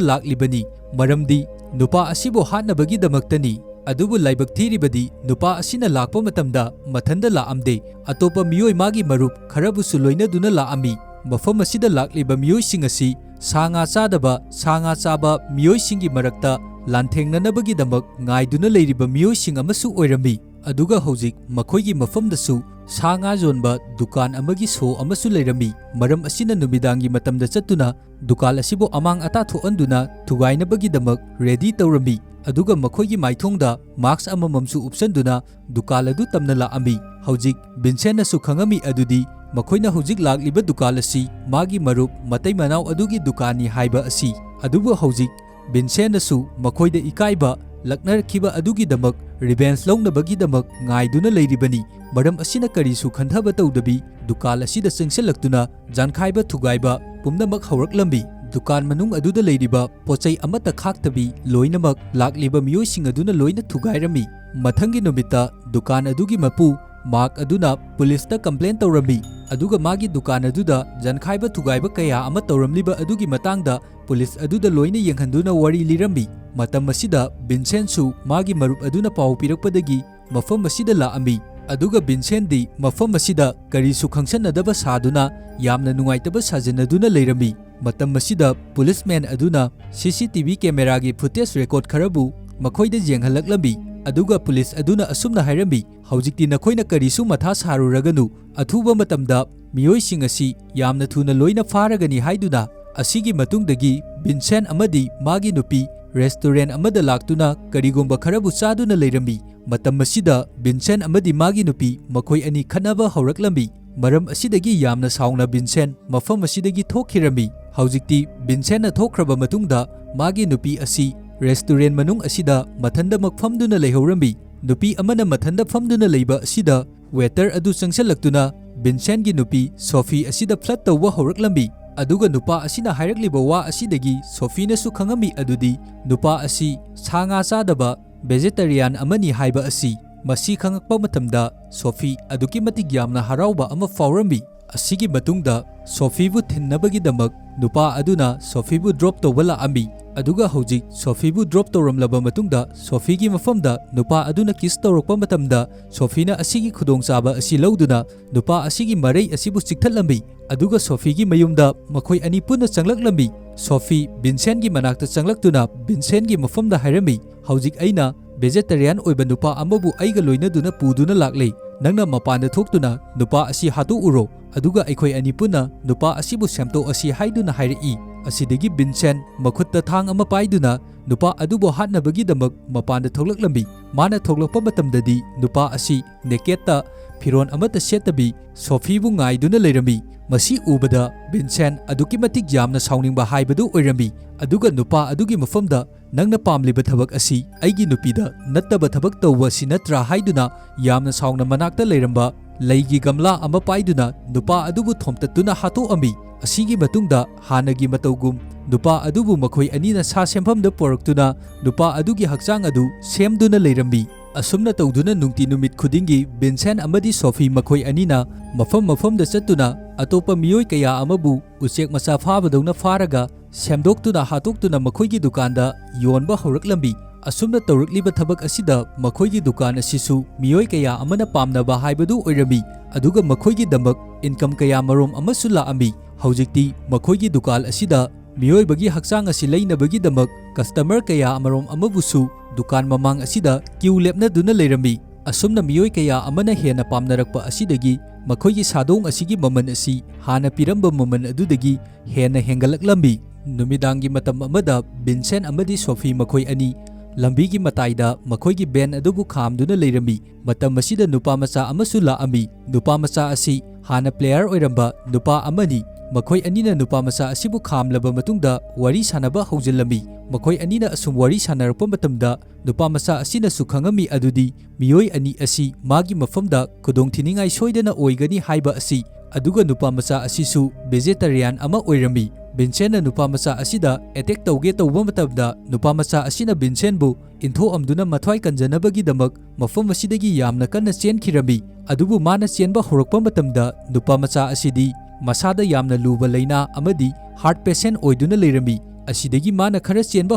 ꯂꯥꯛꯂꯤꯕꯅꯤ, ꯃꯔꯝꯗꯤ ꯅꯨꯄꯥ ꯑꯁꯤꯕꯨ ꯍꯥꯠꯅꯕꯒꯤꯗꯃꯛꯇꯅꯤ꯫ ꯑꯗꯨꯕꯨ ꯂꯥꯏꯕꯛ ꯊꯤꯔꯤꯕꯗꯤ ꯅꯨꯄꯥ ꯑꯁꯤꯅ ꯂꯥꯛꯄ ꯃꯇꯝꯗ ꯃꯊꯟꯗ ꯂꯥꯛꯑꯝꯗꯦ, ꯑꯇꯣꯞꯄ ꯃꯤꯑꯣꯏ ꯃꯥꯒꯤ ꯃꯔꯨꯞ ꯈꯔꯕꯨꯁꯨ ꯂꯣꯏꯅꯗꯨꯅ ꯂꯥꯛꯑꯝꯃꯤ꯫ ꯃꯐꯝ ꯑꯁꯤꯗ ꯂꯥꯛꯂꯤꯕ ꯃꯤꯑꯣꯏꯁꯤꯡ ꯑꯁꯤ ꯁꯥ ꯉꯥ ꯆꯥꯗꯕ, ꯁꯥ ꯉꯥ ꯆꯥꯕ ꯃꯤꯑꯣꯏꯁꯤꯡꯒꯤ ꯃꯔꯛꯇ ꯂꯥꯟꯊꯦꯡꯅꯅꯕꯒꯤꯗꯃꯛ ꯉꯥꯏꯗꯨꯅ ꯂꯩꯔꯤꯕ ꯃꯤꯑꯣꯏꯁꯤꯡ ꯑꯃꯁꯨ ꯑꯣꯏꯔꯝꯃꯤ꯫ ꯑꯗꯨꯒ ꯍꯧꯖꯤꯛ ꯃꯈꯣꯏꯒꯤ ꯃꯐꯝꯗꯁꯨ ꯁꯥ ꯉꯥ ꯌꯣꯟꯕ ꯗꯨꯀꯥꯟ ꯑꯃꯒꯤ ꯁꯣ ꯑꯃꯁꯨ ꯂꯩꯔꯝꯃꯤ꯫ ꯃꯔꯝ ꯑꯁꯤꯅ ꯅꯨꯃꯤꯗꯥꯡꯒꯤ ꯃꯇꯝꯗ ꯆꯠꯇꯨꯅ ꯗꯨꯀꯥꯟ ꯑꯁꯤꯕꯨ ꯑꯃꯥꯡ ꯑꯇꯥ ꯊꯣꯛꯍꯟꯗꯨꯅ ꯊꯨꯒꯥꯏꯅꯕꯒꯤꯗꯃꯛ ꯔꯦꯗꯤ ꯇꯧꯔꯝꯃꯤ꯫ ꯑꯗꯨꯒ ꯃꯈꯣꯏꯒꯤ ꯃꯥꯏꯊꯣꯡꯗ ꯃꯥꯛꯁ ꯑꯃꯃꯝꯁꯨ ꯎꯞꯁꯟꯗꯨꯅ ꯗꯨꯀꯥꯟ ꯑꯗꯨ ꯇꯝꯅ ꯂꯥꯛꯑꯝꯃꯤ꯫ ꯍꯧꯖꯤꯛ ꯚꯤꯟꯁꯦꯟꯅꯁꯨ ꯈꯪꯉꯝꯃꯤ ꯑꯗꯨꯗꯤ ꯃꯈꯣꯏꯅ ꯍꯧꯖꯤꯛ ꯂꯥꯛꯂꯤꯕ ꯗꯨꯀꯥꯟ ꯑꯁꯤ ꯃꯥꯒꯤ ꯃꯔꯨꯞ ꯃꯇꯩ ꯃꯅꯥꯎ ꯑꯗꯨꯒꯤ ꯗꯨꯀꯥꯟꯅꯤ ꯍꯥꯏꯕ ꯑꯁꯤ꯫ ꯑꯗꯨꯕꯨ ꯍꯧꯖꯤꯛ ꯚꯤꯟꯁꯦꯟꯅꯁꯨ ꯃꯈꯣꯏꯗ ꯏꯀꯥꯏꯕ ꯂꯛꯅꯔꯛꯈꯤꯕ ꯑꯗꯨꯒꯤꯗꯃꯛ ꯔꯤꯚꯦꯟꯁ ꯂꯧꯅꯕꯒꯤꯗꯃꯛ ꯉꯥꯏꯗꯨꯅ ꯂꯩꯔꯤꯕꯅꯤ꯫ ꯃꯔꯝ ꯑꯁꯤꯅ ꯀꯔꯤꯁꯨ ꯈꯟꯊꯕ ꯇꯧꯗꯕꯤ ꯗꯨꯀꯥꯟ ꯑꯁꯤꯗ ꯆꯪꯁꯤꯜꯂꯛꯇꯨꯅ ꯖꯥꯟꯈꯥꯏꯕ ꯊꯨꯒꯥꯏꯕ ꯄꯨꯝꯅꯃꯛ ꯍꯧꯔꯛꯂꯝꯃꯤ꯫ ꯗꯨꯀꯥꯟ ꯃꯅꯨꯡ ꯑꯗꯨꯗ ꯂꯩꯔꯤꯕ ꯄꯣꯠꯆꯩ ꯑꯃꯠꯇ ꯈꯥꯛꯇꯕꯤ ꯂꯣꯏꯅꯃꯛ ꯂꯥꯛꯂꯤꯕ ꯃꯤꯑꯣꯏꯁꯤꯡ ꯑꯗꯨꯅ ꯂꯣꯏꯅ ꯊꯨꯒꯥꯏꯔꯝꯃꯤ꯫ ꯃꯊꯪꯒꯤ ꯅꯨꯃꯤꯠꯇ ꯗꯨꯀꯥꯟ ꯑꯗꯨꯒꯤ ꯃꯄꯨ ꯃꯥꯔꯛ ꯑꯗꯨꯅ ꯄꯨꯂꯤꯁꯇ ꯀꯝꯄ꯭ꯂꯦꯟ ꯇꯧꯔꯝꯃꯤ, ꯑꯗꯨꯒ ꯃꯥꯒꯤ ꯗꯨꯀꯥꯟ ꯑꯗꯨꯗ ꯖꯥꯟꯈꯥꯏꯕ ꯊꯨꯒꯥꯏꯕ ꯀꯌꯥ ꯑꯃ ꯇꯧꯔꯝꯂꯤꯕ ꯑꯗꯨꯒꯤ ꯃꯇꯥꯡꯗ ꯄꯨꯂꯤꯁ ꯑꯗꯨꯗ ꯂꯣꯏꯅ ꯌꯦꯡꯍꯟꯗꯨꯅ ꯋꯥꯔꯤ ꯂꯤꯔꯝꯃꯤ꯫ ꯃꯇꯝ ꯑꯁꯤꯗ ꯚꯤꯟꯁꯦꯟꯁꯨ ꯃꯥꯒꯤ ꯃꯔꯨꯞ ꯑꯗꯨꯅ ꯄꯥꯎ ꯄꯤꯔꯛꯄꯗꯒꯤ ꯃꯐꯝ ꯑꯁꯤꯗ ꯂꯥꯛꯑꯝꯃꯤ꯫ ꯑꯗꯨꯒ ꯚꯤꯟꯁꯦꯟꯗꯤ ꯃꯐꯝ ꯑꯁꯤꯗ ꯀꯔꯤꯁꯨ ꯈꯪꯁꯟꯅꯗꯕ ꯁꯥꯗꯨꯅ ꯌꯥꯝꯅ ꯅꯨꯡꯉꯥꯏꯇꯕ ꯁꯥꯖꯤꯟꯅꯗꯨꯅ ꯂꯩꯔꯝꯃꯤ꯫ ꯃꯇꯝ ꯑꯁꯤꯗ ꯄꯨꯂꯤꯁꯃꯦꯟ ꯑꯗꯨꯅ ꯁꯤ ꯁꯤ ꯇꯤ ꯚꯤ ꯀꯦꯃꯦꯔꯥꯒꯤ ꯐꯨꯇꯦꯖ ꯔꯦꯀꯣꯔꯗ ꯈꯔꯕꯨ ꯃꯈꯣꯏꯗ ꯌꯦꯡꯍꯜꯂꯛꯂꯝꯃꯤ꯫ ꯑꯗꯨꯒ ꯄꯨꯂꯤꯁ ꯑꯗꯨꯅ ꯑꯁꯨꯝꯅ ꯍꯥꯏꯔꯝꯃꯤ, "ꯍꯧꯖꯤꯛꯇꯤ ꯅꯈꯣꯏꯅ ꯀꯔꯤꯁꯨ ꯃꯊꯥ ꯁꯥꯔꯨꯔꯒꯅꯨ꯫ ꯑꯊꯨꯕ ꯃꯇꯝꯗ ꯃꯤꯑꯣꯏꯁꯤꯡ ꯑꯁꯤ ꯌꯥꯝꯅ ꯊꯨꯅ ꯂꯣꯏꯅ ꯐꯥꯔꯒꯅꯤ" ꯍꯥꯏꯗꯨꯅ꯫ ꯑꯁꯤꯒꯤ ꯃꯇꯨꯡꯗꯒꯤ ꯚꯤꯟꯁꯦꯟ ꯑꯃꯗꯤ ꯃꯥꯒꯤ ꯅꯨꯄꯤ ꯔꯦꯁꯇꯨꯔꯦꯟ ꯑꯃꯗ ꯂꯥꯛꯇꯨꯅ ꯀꯔꯤꯒꯨꯝꯕ ꯈꯔꯕꯨ ꯆꯥꯗꯨꯅ ꯂꯩꯔꯝꯃꯤ꯫ ꯃꯇꯝ ꯑꯁꯤꯗ ꯚꯤꯟꯁꯦꯟ ꯑꯃꯗꯤ ꯃꯥꯒꯤ ꯅꯨꯄꯤ ꯃꯈꯣꯏ ꯑꯅꯤ ꯈꯠꯅꯕ ꯍꯧꯔꯛꯂꯝꯃꯤ꯫ ꯃꯔꯝ ꯑꯁꯤꯗꯒꯤ ꯌꯥꯝꯅ ꯁꯥꯎꯅ ꯚꯤꯟꯁꯦꯟ ꯃꯐꯝ ꯑꯁꯤꯗꯒꯤ ꯊꯣꯛꯈꯤꯔꯝꯃꯤ꯫ ꯍꯧꯖꯤꯛꯇꯤ ꯚꯤꯟꯁꯦꯟꯅ ꯊꯣꯛꯈ꯭ꯔꯕ ꯃꯇꯨꯡꯗ ꯃꯥꯒꯤ ꯅꯨꯄꯤ ꯑꯁꯤ ꯔꯦꯁꯇꯨꯔꯦꯟ ꯃꯅꯨꯡ ꯑꯁꯤꯗ ꯃꯊꯟꯗꯃꯛ ꯐꯝꯗꯨꯅ ꯂꯩꯍꯧꯔꯝꯃꯤ꯫ ꯅꯨꯄꯤ ꯑꯃꯅ ꯃꯊꯟꯗ ꯐꯝꯗꯨꯅ ꯂꯩꯕ ꯑꯁꯤꯗ ꯋꯦꯇꯔ ꯑꯗꯨ ꯆꯪꯁꯤꯜꯂꯛꯇꯨꯅ ꯚꯤꯟꯁꯦꯟꯒꯤ ꯅꯨꯄꯤ ꯁꯣꯐꯤ ꯑꯁꯤꯗ ꯐ꯭ꯂꯔꯠ ꯇꯧꯕ ꯍꯧꯔꯛꯂꯝꯃꯤ꯫ ꯑꯗꯨꯒ ꯅꯨꯄꯥ ꯑꯁꯤꯅ ꯍꯥꯏꯔꯛꯂꯤꯕ ꯋꯥ ꯑꯁꯤꯗꯒꯤ ꯁꯣꯐꯤꯅꯁꯨ ꯈꯪꯉꯝꯃꯤ ꯑꯗꯨꯗꯤ ꯅꯨꯄꯥ ꯑꯁꯤ ꯁꯥ ꯉꯥ ꯆꯥꯗꯕ ꯚꯦꯖꯦꯇꯦꯔꯤꯌꯥꯟ ꯑꯃꯅꯤ ꯍꯥꯏꯕ ꯑꯁꯤ꯫ ꯃꯁꯤ ꯈꯪꯉꯛꯄ ꯃꯇꯝꯗ ꯁꯣꯐꯤ ꯑꯗꯨꯛꯀꯤ ꯃꯇꯤꯛ ꯌꯥꯝꯅ ꯍꯔꯥꯎꯕ ꯑꯃ ꯐꯥꯎꯔꯝꯃꯤ꯫ ꯑꯁꯤꯒꯤ ꯃꯇꯨꯡꯗ ꯁꯣꯐꯤꯕꯨ ꯊꯤꯟꯅꯕꯒꯤꯗꯃꯛ ꯅꯨꯄꯥ ꯑꯗꯨꯅ ꯁꯣꯐꯤꯕꯨ drop ꯇꯧꯕ ꯂꯥꯛꯑꯝꯃꯤ꯫ ꯑꯗꯨꯒ ꯍꯧꯖꯤꯛ ꯁꯣꯐꯤꯕꯨ drop ꯇꯧꯔꯝꯂꯕ ꯃꯇꯨꯡꯗ ꯁꯣꯐꯤꯒꯤ ꯃꯐꯝꯗ ꯅꯨꯄꯥ ꯑꯗꯨꯅ kiss ꯇꯧꯔꯛꯄ ꯃꯇꯝꯗ ꯁꯣꯐꯤꯅ ꯑꯁꯤꯒꯤ ꯈꯨꯗꯣꯡꯆꯥꯕ ꯑꯁꯤ ꯂꯧꯗꯨꯅ ꯅꯨꯄꯥ ꯑꯁꯤꯒꯤ ꯃꯔꯩ ꯑꯁꯤꯕꯨ ꯆꯤꯛꯊꯠꯂꯝꯃꯤ꯫ ꯑꯗꯨꯒ ꯁꯣꯐꯤꯒꯤ ꯃꯌꯨꯝꯗ ꯃꯈꯣꯏ ꯑꯅꯤ ꯄꯨꯟꯅ ꯆꯪꯂꯛꯂꯝꯃꯤ꯫ ꯁꯣꯐꯤ ꯚꯤꯟꯁꯦꯟꯒꯤ ꯃꯅꯥꯛꯇ ꯆꯪꯂꯛꯇꯨꯅ ꯚꯤꯟꯁꯦꯟꯒꯤ ꯃꯐꯝꯗ ꯍꯥꯏꯔꯝꯃꯤ, "ꯍꯧꯖꯤꯛ ꯑꯩꯅ vegetarian ꯑꯣꯏꯕ ꯅꯨꯄꯥ ꯑꯃꯕꯨ ꯑꯩꯒ ꯂꯣꯏꯅꯗꯨꯅ ꯄꯨꯗꯨꯅ ꯂꯥꯛꯂꯦ꯫ ꯅꯪꯅ ꯃꯄꯥꯟꯗ ꯊꯣꯛꯇꯨꯅ ꯅꯨꯄꯥ ꯑꯁꯤ ꯍꯥꯠꯇꯣꯛꯎꯔꯣ, ꯑꯗꯨꯒ ꯑꯩꯈꯣꯏ ꯑꯅꯤ ꯄꯨꯟꯅ ꯅꯨꯄꯥ ꯑꯁꯤꯕꯨ ꯁꯦꯝꯗꯣꯛꯑꯁꯤ" ꯍꯥꯏꯗꯨꯅ ꯍꯥꯏꯔꯛꯏ꯫ ꯑꯁꯤꯗꯒꯤ ꯚꯤꯟꯁꯦꯟ ꯃꯈꯨꯠꯇ ꯊꯥꯡ ꯑꯃ ꯄꯥꯏꯗꯨꯅ ꯅꯨꯄꯥ ꯑꯗꯨꯕꯨ ꯍꯥꯠꯅꯕꯒꯤꯗꯃꯛ ꯃꯄꯥꯟꯗ ꯊꯣꯛꯂꯛꯂꯝꯃꯤ꯫ ꯃꯥꯅ ꯊꯣꯛꯂꯛꯄ ꯃꯇꯝꯗꯗꯤ ꯅꯨꯄꯥ ꯑꯁꯤ nakedꯇ, ꯐꯤꯔꯣꯟ ꯑꯃꯠꯇ ꯁꯦꯠꯇꯕꯤ, ꯁꯣꯐꯤꯕꯨ ꯉꯥꯏꯗꯨꯅ ꯂꯩꯔꯝꯃꯤ꯫ ꯃꯁꯤ ꯎꯕꯗ ꯚꯤꯟꯁꯦꯟ ꯑꯗꯨꯛꯀꯤ ꯃꯇꯤꯛ ꯌꯥꯝꯅ ꯁꯥꯎꯅꯤꯡꯕ ꯍꯥꯏꯕꯗꯨ ꯑꯣꯏꯔꯝꯃꯤ꯫ ꯑꯗꯨꯒ ꯅꯨꯄꯥ ꯑꯗꯨꯒꯤ ꯃꯐꯝꯗ, "ꯅꯪꯅ ꯄꯥꯝꯂꯤꯕ ꯊꯕꯛ ꯑꯁꯤ ꯑꯩꯒꯤ ꯅꯨꯄꯤꯗ ꯅꯠꯇꯕ ꯊꯕꯛ ꯇꯧꯕ ꯑꯁꯤ ꯅꯠꯇ꯭ꯔꯥ?" ꯍꯥꯏꯗꯨꯅ ꯌꯥꯝꯅ ꯁꯥꯎꯅ ꯃꯅꯥꯛꯇ ꯂꯩꯔꯝꯕ ꯂꯩꯒꯤ ꯒꯝꯂꯥ ꯑꯃ ꯄꯥꯏꯗꯨꯅ ꯅꯨꯄꯥ ꯑꯗꯨꯕꯨ ꯊꯣꯝꯇꯠꯇꯨꯅ ꯍꯥꯠꯇꯣꯛꯑꯝꯃꯤ꯫ ꯑꯁꯤꯒꯤ ꯃꯇꯨꯡꯗ ꯍꯥꯟꯅꯒꯤ ꯃꯇꯧꯒꯨꯝ ꯅꯨꯄꯥ ꯑꯗꯨꯕꯨ ꯃꯈꯣꯏ ꯑꯅꯤꯅ ꯁꯥ ꯁꯦꯝꯐꯝꯗ ꯄꯨꯔꯛꯇꯨꯅ ꯅꯨꯄꯥ ꯑꯗꯨꯒꯤ ꯍꯛꯆꯥꯡ ꯑꯗꯨ ꯁꯦꯝꯗꯨꯅ ꯂꯩꯔꯝꯃꯤ꯫ ꯑꯁꯨꯝꯅ ꯇꯧꯗꯨꯅ ꯅꯨꯡꯇꯤ ꯅꯨꯃꯤꯠ ꯈꯨꯗꯤꯡꯒꯤ ꯚꯤꯟꯁꯦꯟ ꯑꯃꯗꯤ ꯁꯣꯐꯤ ꯃꯈꯣꯏ ꯑꯅꯤꯅ ꯃꯐꯝ ꯃꯐꯝꯗ ꯆꯠꯇꯨꯅ ꯑꯇꯣꯞꯄ ꯃꯤꯑꯣꯏ ꯀꯌꯥ ꯑꯃꯕꯨ ꯎꯆꯦꯛ ꯃꯆꯥ ꯐꯥꯕꯗꯧꯅ ꯐꯥꯔꯒ ꯁꯦꯝꯗꯣꯛꯇꯨꯅ ꯍꯥꯠꯇꯣꯛꯇꯨꯅ ꯃꯈꯣꯏꯒꯤ ꯗꯨꯀꯥꯟꯗ ꯌꯣꯟꯕ ꯍꯧꯔꯛꯂꯝꯃꯤ꯫ ꯑꯁꯨꯝꯅ ꯇꯧꯔꯛꯂꯤꯕ ꯊꯕꯛ ꯑꯁꯤꯗ ꯃꯈꯣꯏꯒꯤ ꯗꯨꯀꯥꯟ ꯑꯁꯤꯁꯨ ꯃꯤꯑꯣꯏ ꯀꯌꯥ ꯑꯃꯅ ꯄꯥꯝꯅꯕ ꯍꯥꯏꯕꯗꯨ ꯑꯣꯏꯔꯝꯃꯤ, ꯑꯗꯨꯒ ꯃꯈꯣꯏꯒꯤꯗꯃꯛ income ꯀꯌꯥ ꯃꯔꯨꯝ ꯑꯃꯁꯨ ꯂꯥꯛꯑꯝꯃꯤ꯫ ꯍꯧꯖꯤꯛꯇꯤ ꯃꯈꯣꯏꯒꯤ ꯗꯨꯀꯥꯟ ꯑꯁꯤꯗ ꯃꯤꯑꯣꯏꯕꯒꯤ ꯍꯛꯆꯥꯡ ꯑꯁꯤ ꯂꯩꯅꯕꯒꯤꯗꯃꯛ customer ꯀꯌꯥ ꯑꯃꯔꯣꯝ ꯑꯃꯕꯨꯁꯨ ꯗꯨꯀꯥꯟ ꯃꯃꯥꯡ ꯑꯁꯤꯗ queue ꯂꯦꯞꯅꯗꯨꯅ ꯂꯩꯔꯝꯃꯤ꯫ ꯑꯁꯨꯝꯅ ꯃꯤꯑꯣꯏ ꯀꯌꯥ ꯑꯃꯅ ꯍꯦꯟꯅ ꯄꯥꯝꯅꯔꯛꯄ ꯑꯁꯤꯗꯒꯤ ꯃꯈꯣꯏꯒꯤ ꯁꯥꯗꯣꯡ ꯑꯁꯤꯒꯤ ꯃꯃꯜ ꯑꯁꯤ ꯍꯥꯟꯅ ꯄꯤꯔꯝꯕ ꯃꯃꯜ ꯑꯗꯨꯗꯒꯤ ꯍꯦꯟꯅ ꯍꯦꯟꯒꯠꯂꯛꯂꯝꯃꯤ꯫ ꯅꯨꯃꯤꯗꯥꯡꯒꯤ ꯃꯇꯝ ꯑꯃꯗ ꯚꯤꯟꯁꯦꯟ ꯑꯃꯗꯤ ꯁꯣꯐꯤ ꯃꯈꯣꯏ ꯑꯅꯤ ꯂꯝꯕꯤꯒꯤ ꯃꯇꯥꯏꯗ ꯃꯈꯣꯏꯒꯤ van ꯑꯗꯨꯕꯨ ꯈꯥꯝꯗꯨꯅ ꯂꯩꯔꯝꯃꯤ꯫ ꯃꯇꯝ ꯑꯁꯤꯗ ꯅꯨꯄꯥ ꯃꯆꯥ ꯑꯃꯁꯨ ꯂꯥꯛꯑꯝꯃꯤ꯫ ꯅꯨꯄꯥ ꯃꯆꯥ ꯑꯁꯤ ꯍꯥꯟꯅ player ꯑꯣꯏꯔꯝꯕ ꯅꯨꯄꯥ ꯑꯃꯅꯤ꯫ ꯃꯈꯣꯏ ꯑꯅꯤꯅ ꯅꯨꯄꯥ ꯃꯆꯥ ꯑꯁꯤꯕꯨ ꯈꯥꯝꯂꯕ ꯃꯇꯨꯡꯗ ꯋꯥꯔꯤ ꯁꯥꯟꯅꯕ ꯍꯧꯖꯤꯜꯂꯝꯃꯤ꯫ ꯃꯈꯣꯏ ꯑꯅꯤꯅ ꯑꯁꯨꯝ ꯋꯥꯔꯤ ꯁꯥꯟꯅꯔꯛꯄ ꯃꯇꯝꯗ ꯅꯨꯄꯥ ꯃꯆꯥ ꯑꯁꯤꯅꯁꯨ ꯈꯪꯉꯝꯃꯤ ꯑꯗꯨꯗꯤ ꯃꯤꯑꯣꯏ ꯑꯅꯤ ꯑꯁꯤ ꯃꯥꯒꯤ ꯃꯐꯝꯗ ꯈꯨꯗꯣꯡꯊꯤꯅꯤꯡꯉꯥꯏ ꯁꯣꯏꯗꯅ ꯑꯣꯏꯒꯅꯤ ꯍꯥꯏꯕ ꯑꯁꯤ꯫ ꯑꯗꯨꯒ ꯅꯨꯄꯥ ꯃꯆꯥ ꯑꯁꯤꯁꯨ vegetarian ꯑꯃ ꯑꯣꯏꯔꯝꯃꯤ꯫ ꯚꯤꯟꯁꯦꯟꯅ ꯅꯨꯄꯥ ꯃꯆꯥ ꯑꯁꯤꯗ ꯑꯦꯇꯦꯛ ꯇꯧꯒꯦ ꯇꯧꯕ ꯃꯇꯝꯗ, ꯅꯨꯄꯥ ꯃꯆꯥ ꯑꯁꯤꯅ ꯚꯤꯟꯁꯦꯟꯕꯨ ꯏꯟꯊꯣꯛꯑꯝꯗꯨꯅ ꯃꯊ꯭ꯋꯥꯏ ꯀꯟꯖꯅꯕꯒꯤꯗꯃꯛ ꯃꯐꯝ ꯑꯁꯤꯗꯒꯤ ꯌꯥꯝꯅ ꯀꯟꯅ ꯆꯦꯟꯈꯤꯔꯝꯃꯤ꯫ ꯑꯗꯨꯕꯨ ꯃꯥꯅ ꯆꯦꯟꯕ ꯍꯧꯔꯛꯄ ꯃꯇꯝꯗ, ꯅꯨꯄꯥ ꯃꯆꯥ ꯑꯁꯤꯗꯤ ꯃꯁꯥꯗ ꯌꯥꯝꯅ ꯂꯨꯕ ꯂꯩꯅꯥ ꯑꯃꯗꯤ ꯍꯥꯔꯠ ꯄꯦꯁꯦꯟ ꯑꯣꯏꯗꯨꯅ ꯂꯩꯔꯝꯃꯤ꯫ ꯑꯁꯤꯗꯒꯤ ꯃꯥꯅ ꯈꯔ ꯆꯦꯟꯕ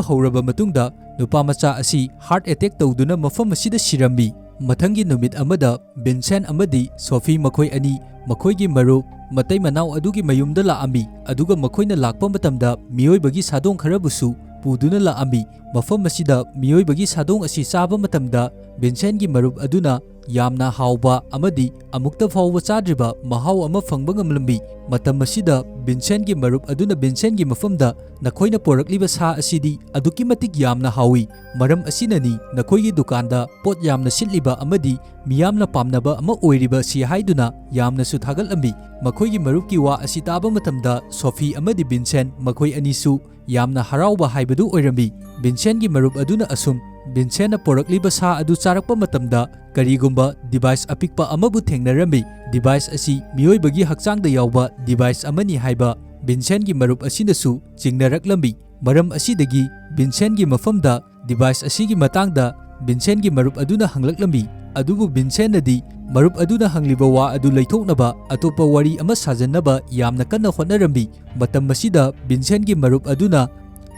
ꯍꯧꯔꯕ ꯃꯇꯨꯡꯗ, ꯅꯨꯄꯥ ꯃꯆꯥ ꯑꯁꯤ ꯍꯥꯔꯠ ꯑꯦꯇꯦꯛ ꯇꯧꯗꯨꯅ ꯃꯐꯝ ꯑꯁꯤꯗ ꯁꯤꯔꯝꯃꯤ꯫ ꯃꯊꯪꯒꯤ ꯅꯨꯃꯤꯠ ꯑꯃꯗ, ꯚꯤꯟꯁꯦꯟ ꯑꯃꯗꯤ ꯁꯣꯐꯤ ꯃꯈꯣꯏ ꯑꯅꯤ ꯃꯈꯣꯏꯒꯤ ꯃꯔꯨꯞ ꯃꯇꯩ ꯃꯅꯥꯎ ꯑꯗꯨꯒꯤ ꯃꯌꯨꯝꯗ ꯂꯥꯛꯑꯝꯃꯤ꯫ ꯑꯗꯨꯒ ꯃꯈꯣꯏꯅ ꯂꯥꯛꯄ ꯃꯇꯝꯗ, ꯃꯤꯑꯣꯏꯕꯒꯤ ꯁꯥꯗꯣꯡ ꯈꯔꯕꯨꯁꯨ ꯄꯨꯗꯨꯅ ꯂꯥꯛꯑꯝꯃꯤ꯫ ꯃꯐꯝ ꯑꯁꯤꯗ ꯃꯤꯑꯣꯏꯕꯒꯤ ꯁꯥꯗꯣꯡ ꯑꯁꯤ ꯆꯥꯕ ꯃꯇꯝꯗ, ꯚꯤꯟꯁꯦꯟꯒꯤ ꯃꯔꯨꯞ ꯑꯗꯨꯅ ꯌꯥꯝꯅ ꯍꯥꯎꯕ ꯑꯃꯗꯤ ꯑꯃꯨꯛꯇ ꯐꯥꯎꯕ ꯆꯥꯗ꯭ꯔꯤꯕ ꯃꯍꯥꯎ ꯑꯃ ꯐꯪꯕ ꯉꯝꯂꯝꯃꯤ꯫ ꯃꯇꯝ ꯑꯁꯤꯗ ꯚꯤꯟꯁꯦꯟꯒꯤ ꯃꯔꯨꯞ ꯑꯗꯨꯅ ꯚꯤꯟꯁꯦꯟꯒꯤ ꯃꯐꯝꯗ, "ꯅꯈꯣꯏꯅ ꯄꯣꯔꯛꯂꯤꯕ ꯁꯥ ꯑꯁꯤꯗꯤ ꯑꯗꯨꯛꯀꯤ ꯃꯇꯤꯛ ꯌꯥꯝꯅ ꯍꯥꯎꯏ꯫ ꯃꯔꯝ ꯑꯁꯤꯅꯅꯤ ꯅꯈꯣꯏꯒꯤ ꯗꯨꯀꯥꯟꯗ ꯄꯣꯠ ꯌꯥꯝꯅ ꯁꯤꯠꯂꯤꯕ ꯑꯃꯗꯤ ꯃꯤꯌꯥꯝꯅ ꯄꯥꯝꯅꯕ ꯑꯃ ꯑꯣꯏꯔꯤꯕꯁꯤ" ꯍꯥꯏꯗꯨꯅ ꯌꯥꯝꯅꯁꯨ ꯊꯥꯒꯠꯂꯝꯃꯤ꯫ ꯃꯈꯣꯏꯒꯤ ꯃꯔꯨꯞꯀꯤ ꯋꯥ ꯑꯁꯤ ꯇꯥꯕ ꯃꯇꯝꯗ, ꯁꯣꯐꯤ ꯑꯃꯗꯤ ꯚꯤꯟꯁꯦꯟ ꯃꯈꯣꯏ ꯑꯅꯤꯁꯨ ꯌꯥꯝꯅ ꯍꯔꯥꯎꯕ ꯍꯥꯏꯕꯗꯨ ꯑꯣꯏꯔꯝꯃꯤ꯫ ꯚꯤꯟꯁꯦꯟꯒꯤ ꯃꯔꯨꯞ ꯑꯗꯨꯅ ꯑꯁꯨꯝ ꯚꯤꯟꯁꯦꯟꯅ ꯄꯣꯔꯛꯂꯤꯕ ꯁꯥ ꯑꯗꯨ ꯆꯥꯔꯛꯄ ꯃꯇꯝꯗ, ꯀꯔꯤꯒꯨꯝꯕ ꯗꯤꯚꯥꯏꯁ ꯑꯄꯤꯛꯄ ꯑꯃꯕꯨ ꯊꯦꯡꯅꯔꯝꯃꯤ꯫ ꯗꯤꯚꯥꯏꯁ ꯑꯁꯤ ꯃꯤꯑꯣꯏꯕꯒꯤ ꯍꯛꯆꯥꯡꯗ ꯌꯥꯎꯕ ꯗꯤꯚꯥꯏꯁ ꯑꯃꯅꯤ ꯍꯥꯏꯕ ꯚꯤꯟꯁꯦꯟꯒꯤ ꯃꯔꯨꯞ ꯑꯁꯤꯅꯁꯨ ꯆꯤꯡꯅꯔꯛꯂꯝꯃꯤ꯫ ꯃꯔꯝ ꯑꯁꯤꯗꯒꯤ ꯚꯤꯟꯁꯦꯟꯒꯤ ꯃꯐꯝꯗ ꯗꯤꯚꯥꯏꯁ ꯑꯁꯤꯒꯤ ꯃꯇꯥꯡꯗ ꯚꯤꯟꯁꯦꯟꯒꯤ ꯃꯔꯨꯞ ꯑꯗꯨꯅ ꯍꯪꯂꯛꯂꯝꯃꯤ꯫ ꯑꯗꯨꯕꯨ ꯚꯤꯟꯁꯦꯟꯅꯗꯤ ꯃꯔꯨꯞ ꯑꯗꯨꯅ ꯍꯪꯂꯤꯕ ꯋꯥ ꯑꯗꯨ ꯂꯩꯊꯣꯛꯅꯕ ꯑꯇꯣꯞꯄ ꯋꯥꯔꯤ ꯑꯃ ꯁꯥꯖꯟꯅꯕ ꯌꯥꯝꯅ ꯀꯟꯅ ꯍꯣꯠꯅꯔꯝꯃꯤ꯫ ꯃꯇꯝ ꯑꯁꯤꯗ ꯚꯤꯟꯁꯦꯟꯒꯤ ꯃꯔꯨꯞ ꯑꯗꯨꯅ